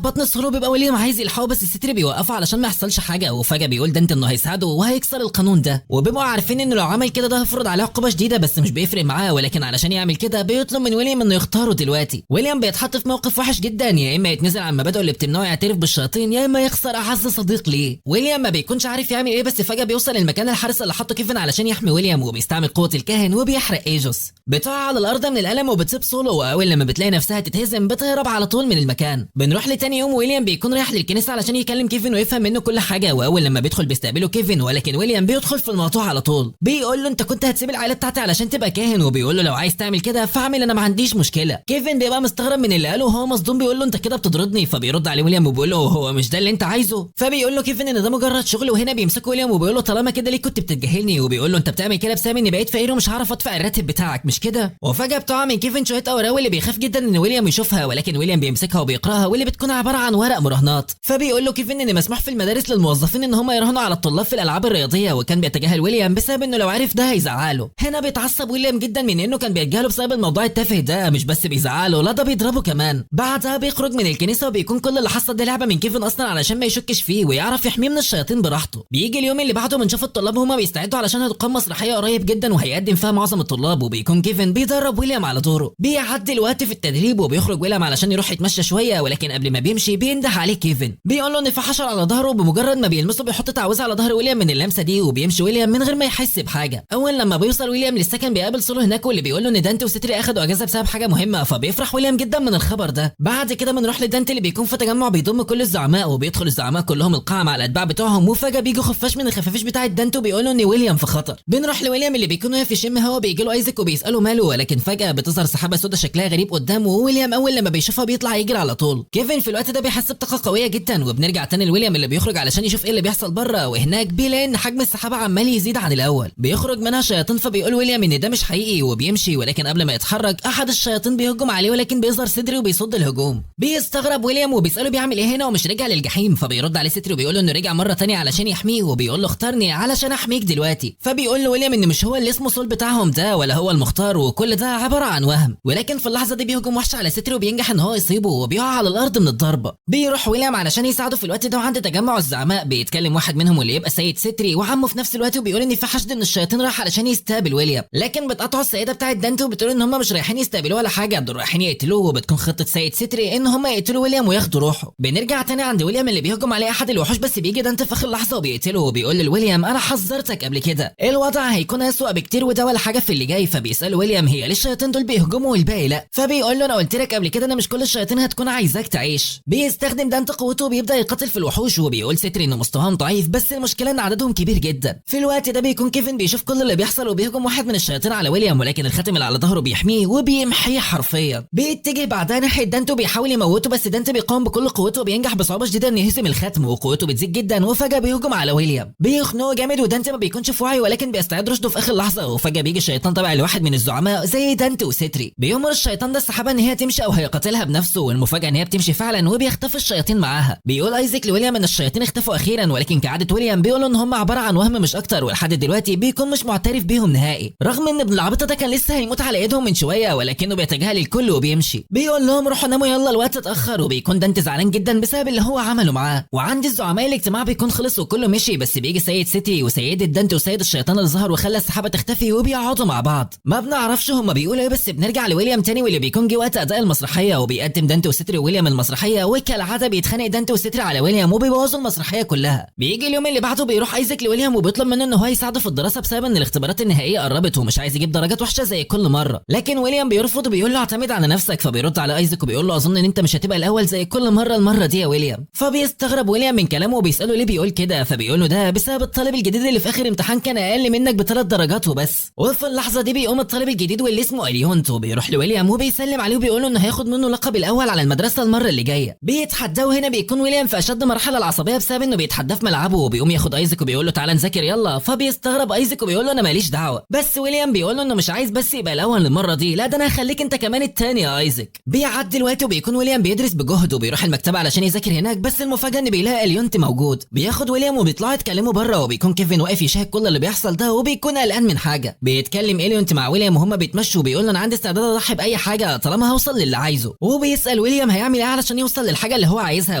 بطن سولو، بيبقى ويليام عايز يلحقه بس الستري بيوقفه علشان ما يحصلش حاجة. وفجاة بيقول دانت انه هيساعده وهيكسر القانون ده، وبيبقوا عارفين انه لو عمل كده ده هيفرض عليه عقوبه شديدة، بس مش بيفرق معاه، ولكن علشان يعمل كده بيطلب من ويليام انه يختاره دلوقتي. ويليام بيتحط في موقف وحش جدا، يا اما يتنزل عن مبادئه اللي بتمنعه يعترف بالشياطين، يا اما يخسر اعز صديق ليه. ويليام ما بيكونش عارف يعمل ايه، بس فجاة بيوصل المكان الحارس اللي حطه كيفن علشان يحمي ويليام، وبيستعمل قوة الكاهن وبيحرق ايجوس. بتقع على الارض من الالم وبتسيب سولو، واول لما بتلاقي نفسها تتهزم بتهرب على طول من المكان. بنروح لتاني يوم، ويليام بيكون رايح للكنيسة علشان يكلم كيفن ويفهم منه كل حاجة. واول لما بيدخل بيستقبله كيفن، ولكن ويليام بيدخل في الموضوع على طول، بيقول له انت كنت هتسيب العائلة بتاعتي علشان تبقى كاهن، وبيقول له لو عايز تعمل كده فاعمل، انا ما عنديش مشكلة. كيفن بيبقى مستغرب من اللي قاله وهو مصدوم، بيقول له انت كده بتضربني. فبيرد عليه ويليام وبيقول له هو مش ده اللي انت عايزه؟ فبيقول له كيفن ان ده مجرد شغل. وهنا بيمسكه ويليام وبيقول له طالما كده ليه كنت بتتجاهلني؟ وبيقول له انت بتعمل كده بسبب اني بقيت فقير ومش هعرف ادفع الراتب بتاعك مش كده؟ وفجاة بتقع من كيفن شوية اوراق اللي بيخاف جدا ان ويليام يشوفها، ولكن ويليام بيمسكها وبيقراها، واللي بتكون عبارة عن ورق مراهنات. فبيقول له كيفن ان مسموح في المدارس للموظفين ان هم يراهنوا على الطلاب في الالعاب الرياضية، وكان بيتجاهل ويليام بسبب انه لو عرف ده هيزعله. هنا بيتعصب ويليام جدا من انه كان بيتجاهله بسبب الموضوع التافه ده، مش بس بيزعله لا ده بيضربه كمان. بعدها بيخرج من الكنيسة وبيكون كل اللي حصل ده لعبه من كيفن اصلا علشان ما يشكش فيه ويعرف يحميه من الشياطين براحته. بيجي اليوم اللي بعده بنشوف الطلاب هما بيستعدوا علشان هتقام مسرحية قريب جدا وهيقدم فيها معظم الطلاب، وبيكون كيفن بيدرب ويليام على دوره. بيعدي الوقت في التدريب وبيخرج ويليام علشان يروح يتمشى شوية، ولكن قبل ما بيمشي بينده عليه كيفن، بيقول له ان في حشرة على ظهره، بمجرد ما بيلمسه بيحط تعويذه على ظهر ويليام من اللمسة دي، وبيمشي ويليام من غير ما يحس بحاجة. اول لما بيوصل ويليام للسكن بيقابل سولو هناك، واللي بيقول له ان دانتي وستري اخدوا اجازه بسبب حاجة مهمة، فبيفرح ويليام جدا من الخبر ده. بعد كده بنروح لدانتي اللي بيكون في تجمع بيضم كل الزعماء، وبيدخل الزعماء كلهم القاعة مع الاتباع بتوعهم، وفجاة بيجي خفاش من الخفافيش بتاعه دانتي وبيقول له ان ويليام في خطر. بنروح لويليام اللي بيكون واقف يشم هوا، بيجي له ايزك وبيساله ماله، ولكن فجاة بتظهر سحابه سودا شكلها غريب قدامه، وويليام اول لما بيشوفها بيطلع يجري على طول. كيفن في الوقت ده بيحس بطاقة قوية جدا، وبنرجع تاني لويليام اللي بيخرج علشان يشوف ايه اللي بيحصل بره، وهناك بيلاقي ان حجم السحابة عمال يزيد عن الاول، بيخرج منها شياطين. فبيقول ويليام ان ده مش حقيقي وبيمشي، ولكن قبل ما يتحرك احد الشياطين بيهجم عليه، ولكن بيظهر ستري وبيصد الهجوم. بيستغرب ويليام وبيساله بيعمل ايه هنا ومش رجع للجحيم، فبيرد عليه ستري وبيقول له انه رجع مرة تانية علشان يحميه، وبيقول له اختارني علشان احميك دلوقتي. فبيقول له ويليام ان مش هو اللي اسمه سول بتاعهم ده ولا هو المختار، وكل ده عبارة عن وهم. ولكن في اللحظة دي بيهجم وحش على ستري وبينجح ان هو يصيبه وبيقع على الارض من الضربة. بيروح ويليام علشان يساعده في الوقت ده، وعند تجمع الزعماء بيتكلم واحد منهم واللي يبقى سيد ستري وعمه في نفس الوقت، وبيقول ان في حشد من الشياطين راح علشان يستقبل ويليام، لكن بتقطعه السيدة بتاعه دانتي وبتقول ان هم مش رايحين يستقبلوه ولا حاجة، دول رايحين يقتلوه، وبتكون خطه سيد ستري ان هم يقتلوا ويليام وياخدوا روحه. بنرجع تاني عند ويليام اللي بيهجم عليه احد الوحوش، بس بيجي دانتي في اخر لحظة وبيقتله، وبيقول لويليام انا حذرتك قبل كده، الوضع هيكون اسوأ بكتير وده ولا حاجة في اللي جاي. فبيسال ويليام هي ليه الشياطين دول بيهجموا والباقي لا؟ فبيقول له انا قلت لك قبل كده انا مش كل الشياطين هتكون عايزاك تعيش. بيستخدم دانتي قوته وبيبدا يقاتل في الوحوش، وبيقول ستري ان مستواهم ضعيف بس المشكلة ان عددهم كبير جدا. في الوقت ده بيكون كيفن بيشوف كل اللي بيحصل وبيهجم واحد من الشياطين على ويليام، ولكن الخاتم اللي على ظهره بيحميه وبيمحيه حرفيا. بيتجه بعدها ناحية دانتي وبيحاول يموته، بس دانتي بيقاوم بكل قوته وبينجح بصعوبة شديدة ان يهزم الختم، وقوته بتزيد جدا، وفجاة بيهجم على ويليام، بيخنقه جامد، ودانتي ما بيكونش في وعي ولكن بيستعيد رشده في اخر لحظة. وفجاة بيجي الشيطان تبع لواحد من الزعماء زي دانتي وستري، بيأمر الشيطان ده السحابة ان هي تمشي او هيقاتلها بنفسه، والمفاجاه ان هي بتمشي فعلا وبيختفي الشياطين معاها. بيقول ايزك لويليام ان الشياطين اختفوا اخيرا، ولكن كعادة ويليام بيقول ان هم عبارة عن وهم مش اكتر، ولحد دلوقتي بيكون مش معترف بيهم نهائي، رغم ان ابن العبيطه ده كان لسه هيموت على ايدهم من شوية، ولكنه بيتجاهل الكل وبيمشي. بيقول لهم روحوا ناموا يلا الوقت اتاخر، وبيكون دانتي زعلان جدا بسبب اللي هو عمله معاه. وعند الزعماء الاجتماع بيكون خلص وكله مشي، بس بيجي سيد سيتي وسيده دانتي وسيد الشيطان اللي ظهر وخلى السحابة تختفي وبيقعدوا مع بعض. ما بنعرفش هما بيقولوا ايه، بس بنرجع لويليام تاني واللي بيكون جه وقت اداء المسرحية، وبيقدم دانتي وستري وويليام المسرحية، وكالعادة بيتخانق دانتي وستري على ويليام وبيبوظوا المسرحية كلها. بيجي اليوم اللي بعده بيروح ايزك لويليام وبيطلب منه ان هو يساعده في الدراسة بسبب ان الاختبارات النهائية قربت ومش عايز يجيب درجات وحشة زي كل مرة، لكن ويليام بيرفض وبيقول له اعتمد على نفسك. فبيرد على ايزك وبيقول له اظن ان انت مش هتبقى الاول زي كل مرة المرة دي يا ويليام. فبيستغرب ويليام من كلامه وبيساله ليه بيقول كده، فبيقول له ده بسبب الطالب الجديد اللي في اخر امتحان كان اقل منك ب3 درجات وبس. وفي اللحظة دي بيقوم الطالب الجديد واللي اسمه اليونتو بيروح لويليام وبيسلم عليه وبيقول له انه هياخد منه لقب الاول على المدرسة المرة اللي جاية. بيتحداه، هنا بيكون ويليام في اشد مرحلة العصبية بسبب انه بيتحداه في ملعبه، وبيقوم ياخد ايزك وبيقول له تعالى نذاكر يلا. فبيستغرب ايزك وبيقول له انا ماليش دعوه، بس ويليام بيقول له انه مش عايز بس يبقى الاول المرة دي، لا ده انا هخليك انت كمان الثاني يا ايزك. بيعدي الوقت وبيكون ويليام بيدرس بيدرس بجهد وبيروح المكتبة علشان يذاكر هناك، بس المفاجاة ان بيلاقي اليونت موجود. بياخد ويليام وبيطلعوا يتكلموا بره، وبيكون كيفن واقف يشاهد كل اللي بيحصل ده وبيكون قلقان من حاجة. بيتكلم اليونت مع ويليام وهما بيتمشوا وبيقول له انا عندي استعداد اضحي باي حاجة طالما هوصل للي عايزه، وبيسال ويليام هيعمل ايه علشان يوصل للحاجة اللي هو عايزها،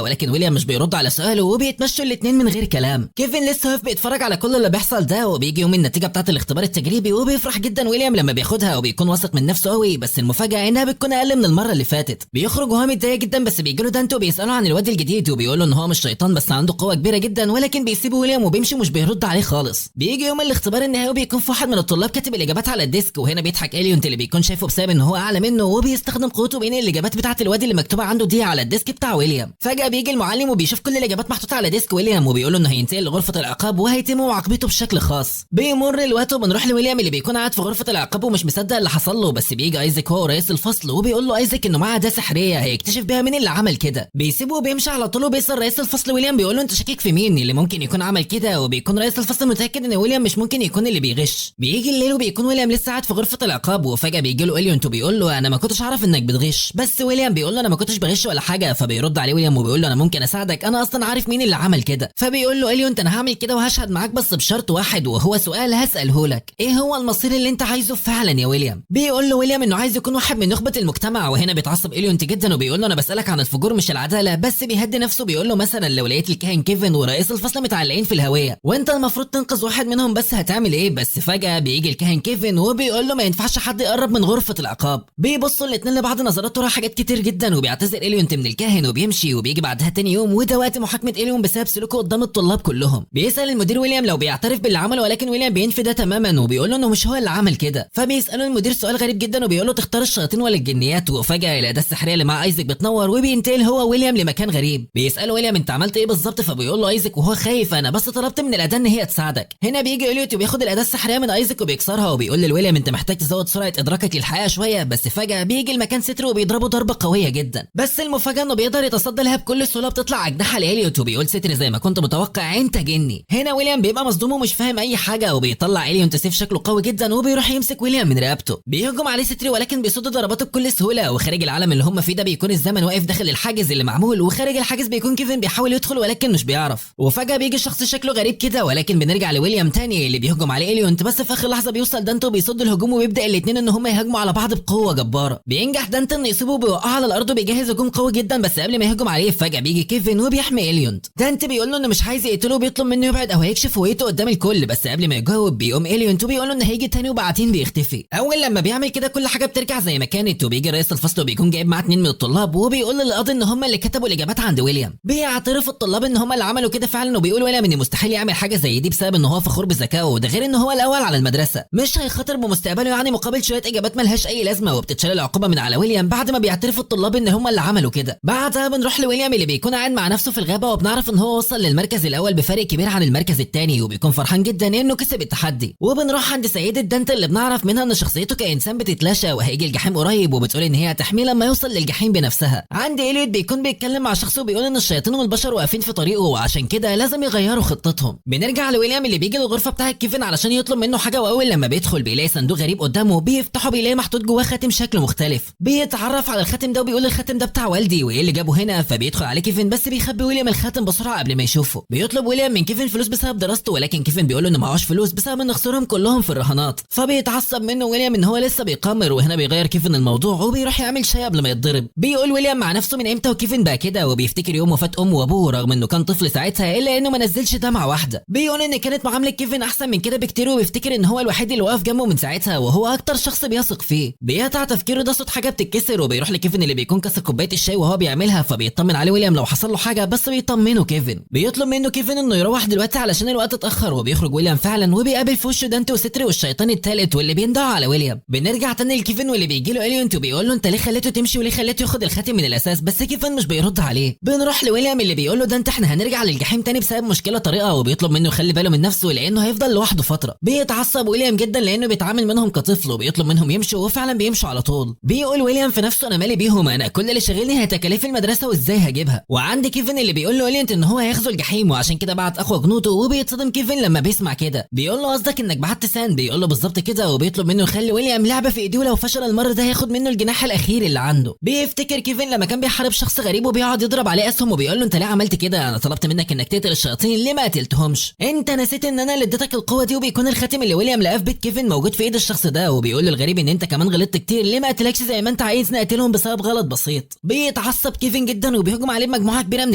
ولكن ويليام مش بيرد على سؤاله وبيتمشوا الاثنين من غير كلام. كيفن لسه واقف بيتفرج على كل اللي بيحصل ده، وبيجي يوم النتيجة بتاعه الاختبار التجريبي وبيفرح جدا ويليام لما بياخدها وبيكون واثق من نفسه قوي، بس المفاجاة انها بتكون اقل من المرة اللي فاتت. بيخرج وهو متضايق جدا، بس بيجي له دانتو بيساله عن الواد الجديد وبيقول له ان هو مش شيطان بس عنده قوة كبيرة جدا، ولكن بيسيبه ويليام وبيمشي ومش بيرد عليه خالص. بيجي يوم الاختبار النهائي وبيكون في واحد من الطلاب كاتب الاجابات على ال desk، وهنا بيضحك اليونت اللي بيكون شايفه بسبب ان هو اعلى منه، وبيستخدم قوته بين الاجابات بتاعه الواد اللي مكتوبة عنده دي على ال desk بتاع ويليام. فجاة بيجي المعلم وبيشوف كل الاجابات محطوطة على desk ويليام وبيقول له انه هينتقل لغرفة العقاب وهيتم معاقبته بشكل خاص. بيمر الوقت وبنروح لويليام اللي بيكون قاعد في غرفة العقاب ومش مصدق اللي حصل له، بس بيجي ايزك هو رئيس الفصل وبيقول له ايزك انه معاه اداه سحريه هيكتشف بيها مين اللي عمل كده. بيسيبه وبيمشي على طول، وبيسال رئيس الفصل ويليام بيقول له انت شاكك في مين اللي ممكن يكون عمل كده، وبيكون رئيس الفصل متاكد ان ويليام مش ممكن يكون اللي بيغش. بيجي الليل وبيكون ويليام لسه قاعد في غرفة العقاب، وفجاة بيجي له اليونت وبيقول له انا ما كنتش اعرف انك بتغش، بس ويليام بيقول له انا ما كنتش بغش ولا حاجة. فبيرد عليه ويليام وبيقول له انا ممكن اساعدك، انا اصلا عارف مين اللي عمل كده. فبيقول له اليونت انا هعمل كده وهشهد معاك بس بشرط واحد، وهو سؤال هساله لك، ايه هو المصير اللي انت عايزه فعلا يا ويليام؟ بيقول له ويليام انه عايز يكون واحد من نخبة المجتمع، وهنا بيتعصب اليونت جدا وبيقول له انا بسالك عن الفجور مش العدالة، بس بيهدي نفسه بيقول له مثلا لو لقيت الكاهن كيفن ورئيس الفصل متعلقين في الهوية وانت المفروض تنقذ واحد منهم بس هتعمل ايه؟ بس فجاة بيجي الكاهن كيفن وبيقول له ما ينفعش حد يقرب من غرفة العقاب. بيبصوا الاثنين لبعض نظرات وراها حاجات كتير جدا، وبيعتذر اليونت من الكاهن وبيمشي. وبيجي بعدها تاني يوم وده وقت محاكمة اليون بسبب سلوكه قدام الطلاب كلهم. بيسال المدير ويليام لو بيعترف باللي عمله، ولكن ويليام بينفي ده تماما وبيقول له انه مش هو اللي عمل كده. فبيساله المدير سؤال غريب جدا وبيقول له تختار الشياطين ولا الجنيات، وفجاة الاداة السحريه اللي مع ايزك بتنور وبينتقل هو ويليام لمكان غريب. بيساله ويليام انت عملت ايه بالظبط؟ فبيقول له ايزك وهو خايف انا بس طلبت من الاداة ان هي تساعدك. هنا بيجي اليوت وبياخد الاداة السحريه من ايزك وبيكسرها وبيقول لويليام انت محتاج تزود سرعة ادراكك للحقيقة شوية. بس فجاة بيجي المكان ستر وبيضربه ضربه قوية جدا، بس المفاجاة انه بيقدر يتصدى لها بكل سهولة. بتطلع اجنحة لاليوت وبيقول ستر زي ما كنت متوقع انت جني. هنا ويليام بيبقى مصدوم ومش فاهم اي حاجة، وبيطلع اليونت سيف شكله قوي جدا وبيروح يمسك ويليام من رقبته. بيهجم عليه ستر ولكن بيصد ضرباته بكل سهولة. وخارج العالم اللي هم فيه ده بيكون الزمن واقف داخل الحاجز اللي معمول، وخارج الحاجز بيكون كيفن بيحاول يدخل ولكن مش بيعرف. وفجاة بيجي شخص شكله غريب كده، ولكن بنرجع لويليام تاني اللي بيهجم عليه اليونت، بس في اخر لحظة بيوصل دانتو وبيصد الهجوم، وبيبدا الاثنين ان هم يهاجموا على بعض بقوة جبارة. بينجح دانتو انه يصيبه وبيوقعه على الارض وبيجهز هجوم قوي جدا، بس قبل ما يهجم عليه فجاة بيجي كيفن وبيحمي اليونت. دانت بيقول له انه مش عايز يقتله وبيطلب منه يبعد او هيكشف هويته قدام الكل، بس قبل ما يجاوب بيقوم اليونت وبيقول له انه هيجي تاني، وبعدين بيختفي. اول لما بيعمل كده كل حاجة بترجع زي ما كانت، وبيجي رئيس الفصل وبيكون جايب معاه 2 من الطلاب وبيقول للقاضي ان هم اللي كتبوا الاجابات عند ويليام. بيعترف الطلاب ان هم اللي عملوا كده فعلا، وبيقول ويليام ان مستحيل يعمل حاجة زي دي بسبب ان هو فخور بذكائه، وده غير ان هو الاول على المدرسة، مش هيخاطر بمستقبله يعني مقابل شوية اجابات ملهاش اي لازمه. وبتتشال العقوبة من على ويليام بعد ما بيعترف الطلاب ان هم اللي عملوا كده. بعدها بنروح لويليام اللي بيكون قاعد مع نفسه في الغابة، وبنعرف ان هو وصل للمركز الاول بفرق كبير عن المركز الثاني، وبيكون فرحان جدا انه كسب التحدي. وبنروح عند سيده دانت اللي بنعرف منها ان شخصيته كانسان بتتلاشى وهيجي الجحيم قريب، وبتقول ان هي هتحميه لما يوصل للجحيم بنفسها. عند اليوت بيكون بيتكلم مع شخص وبيقول ان الشياطين والبشر واقفين في طريقه وعشان كده لازم يغيروا خطتهم. بنرجع لويليام اللي بيجي للغرفة بتاعه كيفن علشان يطلب منه حاجة، واول لما بيدخل بيلاقي صندوق غريب قدامه، بيفتحه بيلاقي محطوط جواه خاتم شكله مختلف. بيتعرف على الخاتم ده وبيقول الخاتم ده بتاع والدي وايه اللي جابه هنا. فبيدخل عليه كيفن بس بيخبي ويليام الخاتم بسرعة قبل ما يشوفه. بيطلب ويليام من كيفن فلوس بسبب دراسته، ولكن كيفن بيقول له انه معهوش فلوس بسبب ان خسرهم كلهم في الرهانات. فبيتعصب منه ويليام ان هو لسه بيقامر، وهنا بيغير كيفن الموضوع وبيروح يعمل شاي قبل ما يتضرب. بيقول ويليام مع نفسه من امتى وكيفن بقى كده، وبيفتكر يوم وفاه امه وابوه رغم انه كان طفل ساعتها الا انه ما نزلش دمعه واحدة. بيقول ان كانت معاملة كيفن احسن من كده بكتير، وبيفتكر ان هو الوحيد اللي واقف جنبه من ساعتها وهو اكتر شخص بيثق فيه. بيقطع تفكيره ده صوت حاجة بتتكسر، وبيروح لكيفن اللي بيكون كسر كوباية الشاي وهو بيعملها، فبيطمن عليه ويليام لو حصل له حاجة، بس بيطمنه كيفن. بيطلب منه كيفن انه يروح دلوقتي علشان الوقت اتاخر، وبيخرج ويليام فعلا وبيقابل في وشه دانتي وستري والشيطان الثالث واللي بيندعوا على ويليام. بنرجع تاني لكيفن واللي بيجي له اليونت وبيقول له انت ليه خليته تمشي وليه خليته ياخد الخاتم من الاساس، بس كيفن مش بيرد عليه. بنروح لويليام اللي بيقول له ده انت احنا هنرجع للجحيم تاني بسبب مشكلة طريقه، وبيطلب منه يخلي باله من نفسه لانه هيفضل لوحده فترة. بيتعصب ويليام جدا لانه بيتعامل منهم كطفل، وبيطلب منهم يمشوا وفعلا بيمشوا على طول. بيقول ويليام في نفسه انا مالي بيهم، انا كل اللي شاغلني هي تكاليف المدرسة وازاي هجيبها. وعند كيفن اللي بيقول له اليونت ان هو هيغزو الجحيم وعشان كده بعت اقوى جنوده، وبيتصدم كيفن لما بيسمع كده. بيقول له قصدك انك بعت سان؟ بيقول له بالظبط كده، وبيطلب منه يخلي ويليام لعبه في ايديه ولو فشل المرة ده هياخد منه الجناح الاخير اللي عنده. بيفتكر كيفن كيفن لما كان بيحارب شخص غريب وبيقعد يضرب عليه اسهم وبيقول له انت ليه عملت كده؟ انا طلبت منك انك تقتل الشياطين، ليه ما قتلتهمش؟ انت نسيت ان انا اللي اديتك القوة دي. وبيكون الخاتم اللي ويليام لقاه في بيت كيفن موجود في ايد الشخص ده، وبيقول له الغريب ان انت كمان غلطت كتير، ليه ما قتلكش زي ما انت عايز نقتلهم بسبب غلط بسيط. بيتعصب كيفن جدا وبيهجم عليه بمجموعه كبيرة من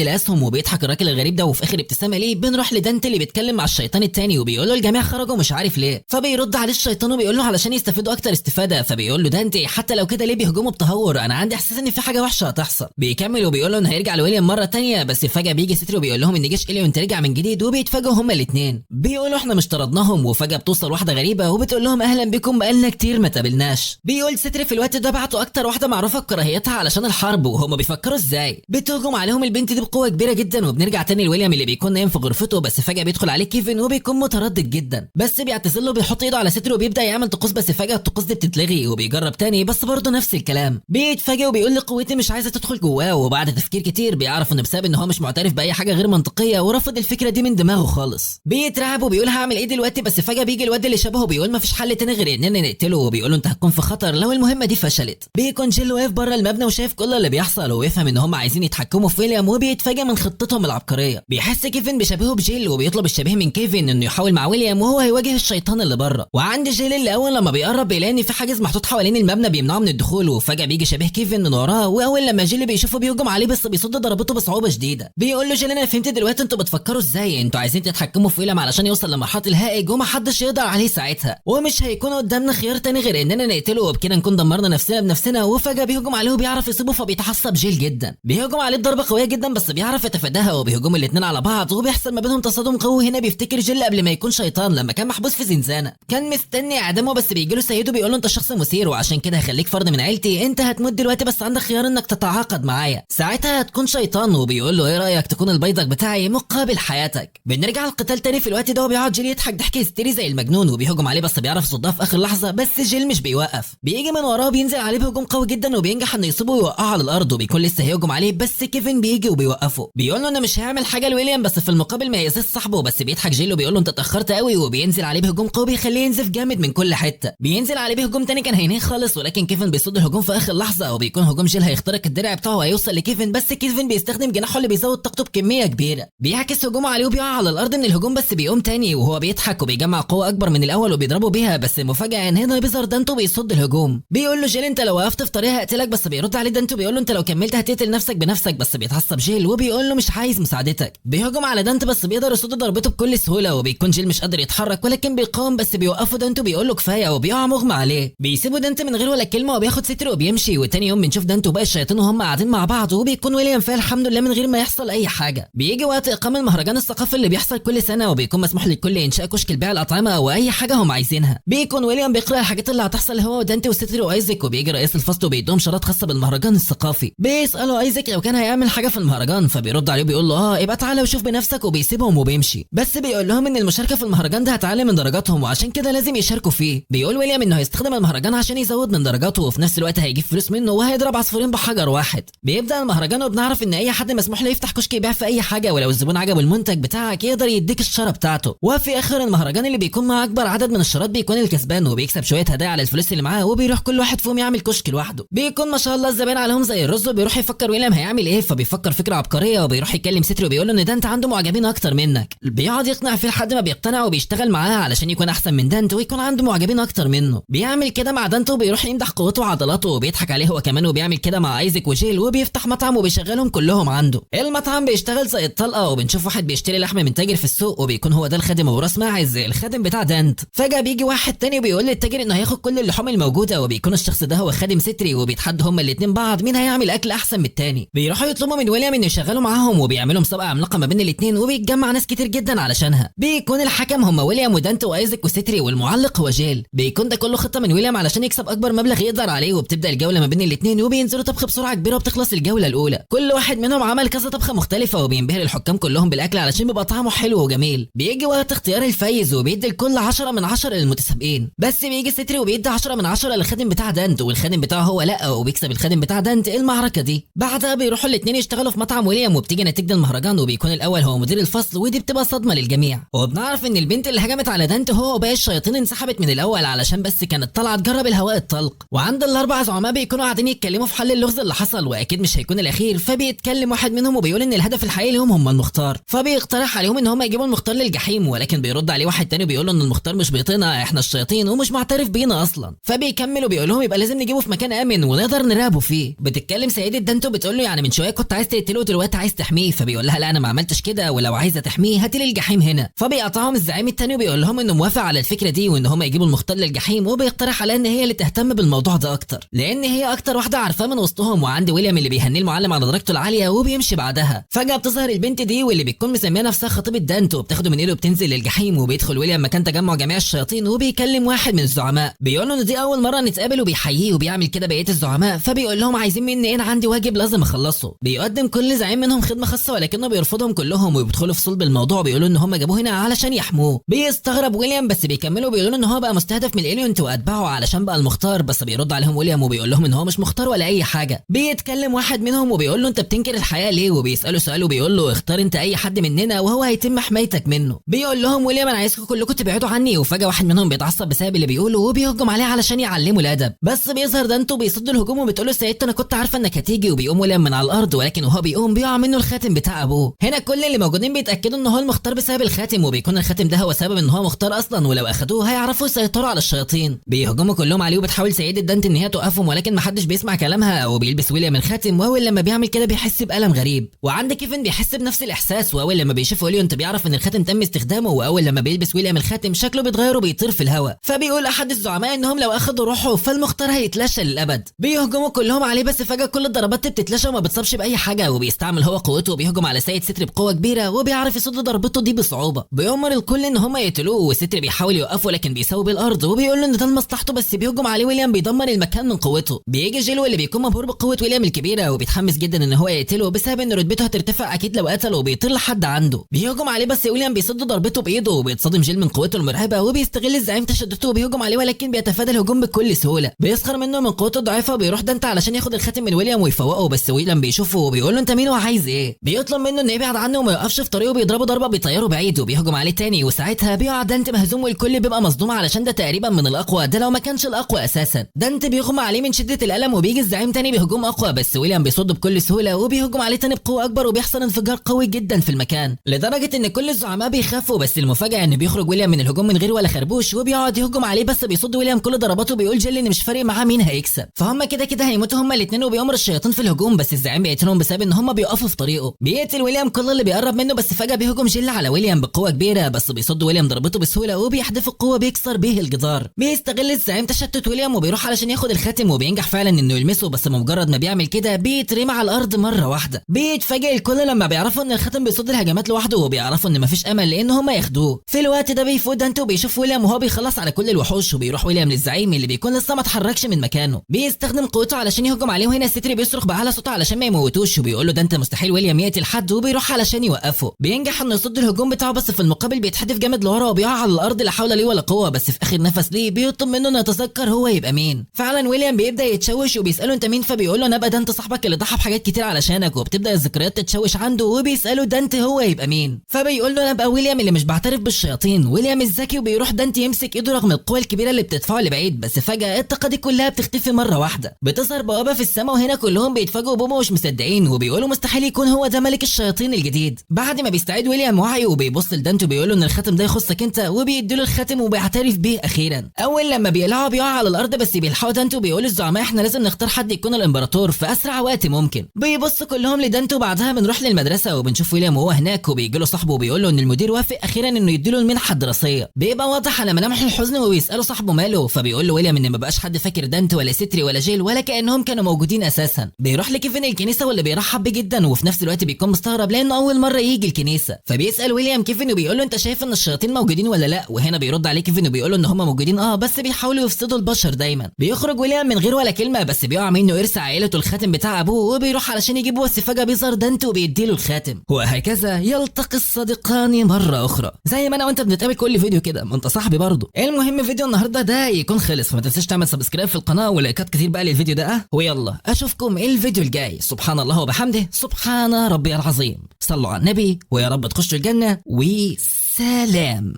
الاسهم، وبيضحك الراجل الغريب ده. وفي اخر ابتسامة ليه بنروح لدانت اللي بيتكلم مع الشيطان التاني وبيقول له الجميع خرجوا مش عارف ليه. فبيرد عليه الشيطان وبيقول له علشان يستفيدوا اكتر استفاده. فبيقول له دانتي حتى لو كده ليه بيهجموا بتهور؟ انا عندي احساس ان في حاجة وحشة هتحصل. بيكمل وبيقول له ان هيرجع لويليام مرة تانية، بس فجاة بيجي ستري وبيقول لهم ان جيش اليون ترجع من جديد، وبيتفاجئوا هما الاثنين. بيقولوا احنا مش طردناهم. وفجاة بتوصل واحدة غريبة وبتقول لهم اهلا بكم، بقالنا كتير ما تقابلناش. بيقول ستري في الوقت ده بعتوا اكتر واحدة معروفة بكراهيتها علشان الحرب، وهما بيفكروا ازاي. بتهجم عليهم البنت دي بقوة كبيرة جدا. وبنرجع تاني لويليام اللي بيكون نايم في غرفته، بس فجاة بيدخل عليه كيفن وبيكون متردد جدا، بس بيعتذر له، بيحط ايده على صدره وبيبدا يعمل طقوس، بس فجاة الطقوس دي بتتلغي وبيجرب تاني بس برضه نفس الكلام. بيتفاجئ وبيقول لي قوتي مش عايزه تدخل جواه. وبعد تفكير كتير بيعرف انه بسبب ان هو مش معترف باي حاجة غير منطقية ورفض الفكرة دي من دماغه خالص. بيترعب وبيقول هعمل ايه دلوقتي، بس فجاة بيجي الواد اللي شبهه بيقول مفيش حل تاني غير اننا نقتله، وبيقول له انت هتكون في خطر لو المهمة دي فشلت. بيكون جيل واقف بره المبنى وشايف كل اللي بيحصل، ويفهم ان هم عايزين يتحكموا في ويليام، وبيتفاجئ من خطتهم العبقرية. بيحس كيفن بشبهه بجيل وبيطلب الشبيه من كيفن انه يحاول مع ويليام وهو هيواجه الشيطان اللي بره. وعند جيل اللي اول لما بيقرب بيلاقي ان في حاجز محطوط حوالين المبنى بيمنعه من الدخول، وفجاة بيجي شبيه كيفن من وراه، واول لما جيل بيشوفه بيهجم عليه بس بيصد ضربته بصعوبة شديدة. بيقول له جيل انا فهمت دلوقتي انتوا بتفكروا ازاي، انتوا عايزين تتحكموا في ويليام علشان يوصل لمرحلة الهائج ومحدش يقدر عليه ساعتها، ومش هيكون قدامنا خيار تاني غير اننا نقتله، وبكده نكون دمرنا نفسنا بنفسنا. وفجاة بيهجم عليه وبيعرف يصيبه، فبيتعصب جيل جدا، بيهجم عليه بضربه قوية جدا بس بيعرف يتفاداها، وبيهجموا الاثنين على بعض وبيحصل ما بينهم تصادم قوي. هنا بيفتكر جيل قبل ما يكون شيطان لما كان محبوس في زنزانة كان مستني اعدامه، بس بيجي له سيده بيقول له انت شخص مثير وعشان كده هخليك فرد من عيلتي، انت هتموت دلوقتي بس عندك خيار انك تتعاقد معايا، ساعتها هتكون شيطان. وبيقول له ايه رايك تكون البيضك بتاعي مقابل حياتك. بنرجع القتال تاني في الوقت ده، وبيقعد جيل يضحك ضحك هستيري زي المجنون وبيهجم عليه بس بيعرف يصدها في اخر لحظة، بس جيل مش بيوقف، بيجي من وراه بينزل عليه بهجوم قوي جدا وبينجح انه يصيبه ويوقعه على الارض، وبيكون لسه هيهجم عليه بس كيفن بيجي وبيوقفه، بيقول له انا مش هعمل حاجة لويليام بس في المقابل ما يأذيش صاحبه. بس بيضحك جيل وبيقول له انت اتاخرت قوي، وبينزل عليه بهجوم قوي بيخليه ينزف جامد من كل حتة. بينزل عليه بهجوم تاني كان هينهيه خالص، ولكن كيفن بيصد الهجوم في اخر لحظة، وبيكون هجوم جيل هيخترق الدرع بتاعه وهيوصل لكيفن، بس كيفن بيستخدم جناحه اللي بيزود طاقته بكمية كبيرة، بيعكس هجومه عليه وبيقع على الارض من الهجوم، بس بيقوم تاني وهو بيضحك وبيجمع قوة اكبر من الاول وبيضربه بيها. بس المفاجاة ان هنا بيظهر دانتو بيصد الهجوم، بيقول له جيل انت لو وقفت في طريقي هقتلك، بس بيرد عليه دانتو بيقول له انت لو كملت هتقتل نفسك بنفسك، بس بيتعصب جيل وبيقول له مش عايز مساعدتك. بيهجم على دانتو بس بيقدر يصد ضربته بكل سهولة، وبيكون جيل مش قادر يتحرك ولكن بيقاوم، بس بيوقفه دانتو بيقول له كفاية وبيقع مغمى عليه. بيسيبه دانتو من غير ولا كلمة وبياخد ستر وبيمشي. وتاني يوم بنشوف دانتو وباقي الشياطين وهم قاعدين مع بعض، وبيكون ويليام فيها الحمد لله من غير ما يحصل اي حاجة. بيجي وقت اقامه المهرجان الثقافي اللي بيحصل كل سنة، وبيكون مسموح للكل انشاء كشك لبيع الاطعمة واي حاجة هم عايزينها. بيكون ويليام بيقرا الحاجات اللي هتحصل هو ودانتي وستري وايزك، وبيجي رئيس الفصل وبيدوم شارات خاصة بالمهرجان الثقافي. بيساله ايزك لو كان هيعمل حاجة في المهرجان، فبيرد عليه بيقول له اه يبقى تعالى وشوف بنفسك، وبيسيبهم وبيمشي. بس بيقول لهم ان المشاركة في المهرجان ده هتعلي من درجاتهم وعشان كده لازم يشاركوا فيه. بيقول ويليام انه هيستخدم المهرجان عشان يزود من درجاته، وفي نفس الوقت هيجيب فلوس منه وهيضرب عصفورين بحجر واحد. بيبدا المهرجان وبنعرف ان اي حد مسموح له يفتح كشك يبيع في اي حاجة، ولو الزبون عجبه المنتج بتاعك يقدر يديك الشارة بتاعته. وفي اخر المهرجان اللي بيكون مع اكبر عدد من الشارات بيكون الكسبان، وبيكسب شوية هدايا على الفلوس اللي معاه، وبيروح كل واحد فيهم يعمل كشك لوحده. بيكون ما شاء الله الزبائن عليهم زي الرز، وبيروح يفكر ويليام هيعمل ايه، فبيفكر فكرة عبقرية وبيروح يكلم ستري وبيقول له ان دانت عنده معجبين اكتر منك. بيقعد يقنع فيه لحد ما بيقتنع وبيشتغل معاه علشان يكون احسن من دانت ويكون عنده معجبين اكتر منه. بيعمل كده مع دانت وبيروح يمدح قوته وعضلاته وبيضحك عليه هو كمان، وبيعمل كده مع ايزك وجيل، وبيفتح مطعم وبيشغلهم كلهم عنده. المطعم بيشتغل زي الطلقة، وبنشوف واحد بيشتري لحم من تاجر في السوق، وبيكون هو ده الخادم ابو راس ماعز الخادم بتاع دانت. فجاة بيجي واحد تاني وبيقول للتاجر انه هياخد كل اللحوم الموجودة، وبيكون الشخص ده هو خادم ستري، وبيتحدوا هما الاثنين بعض مين هيعمل اكل احسن من التاني. بيروحوا يطلبوا من ويليام انه يشغلوا معاهم، وبيعملوا مسابقة عملاقة ما بين الاثنين، وبيتجمع ناس كتير جدا علشانها. بيكون الحكم هما ويليام ودانت وايزك وستري، والمعلق هو جيل. بيكون ده كله خطه من ويليام علشان يكسب اكبر مبلغ يقدر عليه. وبتبدا الجولة ما بين الاثنين، وبينزلوا طبخ بسرعة كبيرة، وبتخلص الجولة الاولى. كل واحد منهم عمل كذا طبخه مختلفة، وبينبهر الحكام كلهم بالاكل علشان بيبقى طعمه حلو وجميل. بيجي وقت اختيار الفايز، وبيدي الكل 10 من 10 للمتسابقين، بس بيجي ستري وبيدي 10 من 10 للخادم بتاع دانت، والخادم بتاعه هو لا، وبيكسب الخادم بتاع دانت المعركة دي. بعدها بيروحوا الاثنين يشتغلوا في مطعم ويليام، وبتيجي نتيجة المهرجان، وبيكون الاول هو مدير الفصل، ودي بتبقى صدمة للجميع. وبنعرف ان البنت اللي هجمت على دانت هو وباقي الشياطين انسحبت من الاول علشان بس كانت طالعه تجرب الهواء الطلق. وعند الاربع زعماء بيكونوا قاعدين يتكلموا في حل اللغز اللي اللي حصل واكيد مش هيكون الاخير. فبيتكلم واحد منهم وبيقول ان الهدف الحقيقي لهم هم المختار، فبيقترح عليهم ان هم يجيبوا المختار للجحيم، ولكن بيرد عليه واحد تاني وبيقول له ان المختار مش بيطينا، احنا الشياطين ومش معترف بينا اصلا. فبيكمل وبيقول لهم يبقى لازم نجيبه في مكان امن ونقدر نراقبه فيه. بتتكلم سيدة دانتو بتقول له يعني من شوية كنت عايز تقتله ودلوقتي عايز تحميه، فبيقول لها لا انا ما عملتش كده، ولو عايزه تحميه هاتي لي الجحيم هنا. فبيقطعهم الزعيم التاني وبيقول لهم انه موافق على الفكرة دي وان هم يجيبوا المختار للجحيم، وبيقترح عليها ان هي اللي تهتم بالموضوع ده اكتر لان هي اكتر واحدة عارفاه من وسطهم. وعند ويليام اللي بيهنيه المعلم على درجته العالية وبيمشي بعدها. فجاة بتظهر البنت دي واللي بتكون مسميه نفسها خطيبه دانتو، بتاخده من ايده وبتنزل للجحيم. وبيدخل ويليام مكان تجمع جميع الشياطين وبيكلم واحد من الزعماء بيقول له ان دي اول مرة نتقابل، وبيحييه وبيعمل كده بقية الزعماء. فبيقول لهم عايزين مني ايه، انا عندي واجب لازم اخلصه. بيقدم كل زعيم منهم خدمة خاصة ولكنه بيرفضهم كلهم، وبيدخلوا في صلب الموضوع بيقولوا ان هم جابوه هنا علشان يحموه. بيستغرب ويليام بس بيكملوا بيقولوا ان هو بقى مستهدف من الاليونت واتباعه علشان بقى المختار، بس بيرد عليهم ويليام وبيقول لهم ان هو مش مختار ولا اي حاجة. بيتكلم واحد منهم وبيقول له انت بتنكر الحياة ليه، وبيساله سؤال وبيقول له اختار انت اي حد مننا وهو هيتم حمايتك منه. بيقول لهم ويليام انا عايزكم كلكم تبعدوا عني، وفجاة واحد منهم بيتعصب بسبب اللي بيقوله وبيهجم عليه علشان يعلمه الادب، بس بيظهر دانتو بيصد الهجوم وبتقول له سيدتي انا كنت عارفه انك هتيجي. وبيقوم ويليام من على الارض، ولكن وهو بيقوم بيقع منه الخاتم بتاع ابوه. هنا كل اللي موجودين بيتاكدوا ان هو المختار بسبب الخاتم، وبيكون الخاتم ده هو سبب ان هو مختار اصلا، ولو اخدوه هيعرفوا يسيطروا على الشياطين. بيهجموا كلهم عليه وبتحاول سيده دانت ان هي توقفهم، ولكن محدش بيسمع كلامها، وبيلبس ويليام الخاتم. واول لما بيعمل كده بيحس بالم غريب، وعند كيفن بيحس بنفس الاحساس، واول لما بيشوف ويليام بيعرف ان الخاتم تم استخدامه، واول لما بيلبس ويليام الخاتم شكله بيتغير وبيطير في الهواء. فبيقول احد الزعماء انهم لو اخدوا روحه فالمختار هيتلاشى للابد. بيهجموا كلهم عليه، بس فجاة كل الضربات بتتلاشى وما بتصابش باي حاجة، وبيستعمل هو قوته وبيهجم على سيد ستر بقوة كبيرة وبيعرف يصد ضربته دي بصعوبة. بيأمر الكل ان هم يقتلوه، وستر بيحاول يوقفه لكن بيساوي بالارض وبيقول له ان ده لمصلحته، بس بيهجم عليه ويليام بيدمر المكان من قوته. بيجي جيلو اللي بيكون مبهور بقوة ويليام الكبيرة وبيتحمس جدا ان هو يقتله بسبب ان رتبته هترتفع اكيد لو قتله، وبيطير لحد عنده. بيهجم عليه بس ويليام بيصد ضربته بايده، وبيتصدم جيل من قوته المرعبة وبيستغل الزعيم تشدته وبيهجم عليه، ولكن بيتفادى الهجوم بكل سهولة. بيسخر منه من قوته الضعيفة وبيروح دانت علشان ياخد الخاتم من ويليام ويفوقه، بس ويليام بيشوفه وبيقول له انت مين وعايز ايه. بيطلب منه انه يبعد عنه وما يوقفش في طريقه، بيضربه ضربه بيطيره بعيد وبيهجم عليه تاني، وساعتها بيقع دانت مهزوم والكل بيبقى مصدوم علشان ده تقريبا من الاقوى، ده لو ما كانش الاقوى اساسا. دانت بيغمى عليه من شده الالم، وبيجي الزعيم تاني بهجوم اقوى، بس ويليام بيصد بكل سهولة وبيهجم عليه تاني بقوة اكبر، وبيحصل انفجار قوي جدا في المكان لدرجة ان كل الزعماء بيخافوا. بس المفاجاة ان بيخرج ويليام من الهجوم من غير ولا خربوش وبيقعد يهجم عليه، بس بيصد ويليام كل ضرباته، بيقول جيل ان مش فارق معاه مين هيكسب، فهم كده كده هيموتوا هما الاثنين. وبيأمر الشياطين في الهجوم، بس الزعيم بيقتلهم بسبب ان هما بيقفوا في طريقه. بيقتل ويليام كل اللي بيقرب منه، بس فجاة بيهجم جيل على ويليام بقوة كبيرة، بس بيصد ويليام ضربته بسهولة وبيحدف القوة بيكسر بيه الجدار. بيستغل الزعيم تشتت ويليام وبيروح علشان ياخد الخاتم، وبينجح فعلا انه يلمسه، بس بمجرد ما بيعمل كده بيترمى على الارض مرة واحدة. بيتفاجئ الكل لما بيعرفوا ان الخاتم بيصد الهجمات لوحده، وبيعرفوا ان مفيش امل لان هما ياخدوه. في الوقت ده بيفوت دانتو وبيشوف ويليام وهو بيخلص على كل الوحوش، وبيروح ويليام للزعيم اللي بيكون لسه ما اتحركش من مكانه. بيستخدم قوته علشان يهجم عليه، وهنا ستري بيصرخ باعلى صوته علشان ما يموتوش، وبيقول له ده انت مستحيل ويليام يقتل حد، وبيروح علشان يوقفه. بينجح انه يصد الهجوم بتاعه، بس في المقابل بيتحدف جامد لورا وبيقع على الارض لا حول ليه ولا قوة. بس في اخر نفس ليه بيطلب منه انه يتذكر هو يبقى مين. فعلا ويليام بيبدا يتشوش وبيساله انت مين، فبيقول له انا ابقى دانت صاحبك اللي ضحى بحاجات كتير علشانك. وبتبدا الذكريات تتشوش عنده وبيساله دانت هو يبقى مين، فبيقول له انا ابقى ويليام اللي مش بعترف بالشياطين، ويليام الذكي. وبيروح دانت يمسك ايده رغم القوة الكبيرة اللي بتدفعه لبعيد، بس فجاة الطاقة دي كلها بتختفي مرة واحدة. بتظهر بوابه في السماء، وهنا كلهم بيتفاجئوا بوبا مش مصدقين وبيقولوا مستحيل يكون هو ده ملك الشياطين الجديد. بعد ما بيستعيد ويليام وعيه وبيبص لدانت وبيقول له ان الخاتم ده يخصك انت، وبيديله الخاتم وبيعترف بيه اخيرا. اول لما بيقلعه بيقع على الارض، بس بيلحقوا دانت وبيقول الزعماء احنا لازم نختار حد يكون الامبراطور في اسرع وقت ممكن. بيبص كلهم لدانت، وبعدها بنروح للمدرسة وبنشوف ويليام وهو هناك، وبيجي له صاحبه وبيقول له ان المدير وافق اخيرا انه يديله المنحة الدراسية. بيبقى واضح على ملامح الحزن وبيساله صاحبه ماله، فبيقول له ويليام ان ما بقاش حد فاكر دانت ولا ستري ولا جيل ولا كانهم كانوا موجودين اساسا. بيروح لكيفن الكنيسة واللي بيرحب بيه جدا، وفي نفس الوقت بيكون مستغرب لانه اول مرة يجي الكنيسة. فبيسال ويليام كيفن وبيقول له انت شايف ان الشياطين موجودين ولا لا، وهنا بيرد عليه كيفن وبيقول له ان هم موجودين بس بيحاولوا يفسدوا البشر دايما. بيخرج ويليام من غير ولا كلمة، بس بيقع منه ارث عائلته الخاتم بتاع ابوه، وبيروح علشان يجيبه، بس فجاة بيظهر دانت وبيديله الخاتم. وهكذا يلتقي الصديقان مرة اخرى، زي ما انا وانت بنتقابل كل فيديو كده، ما انت صاحبي برضه. المهم فيديو النهارده ده يكون خلص، فما تنساش تعمل subscribe في القناة ولايكات كتير بقى للفيديو ده، ويلا اشوفكم الفيديو الجاي. سبحان الله وبحمده، سبحان ربي العظيم، صلوا على النبي، ويا رب تخشوا الجنة، وسلام.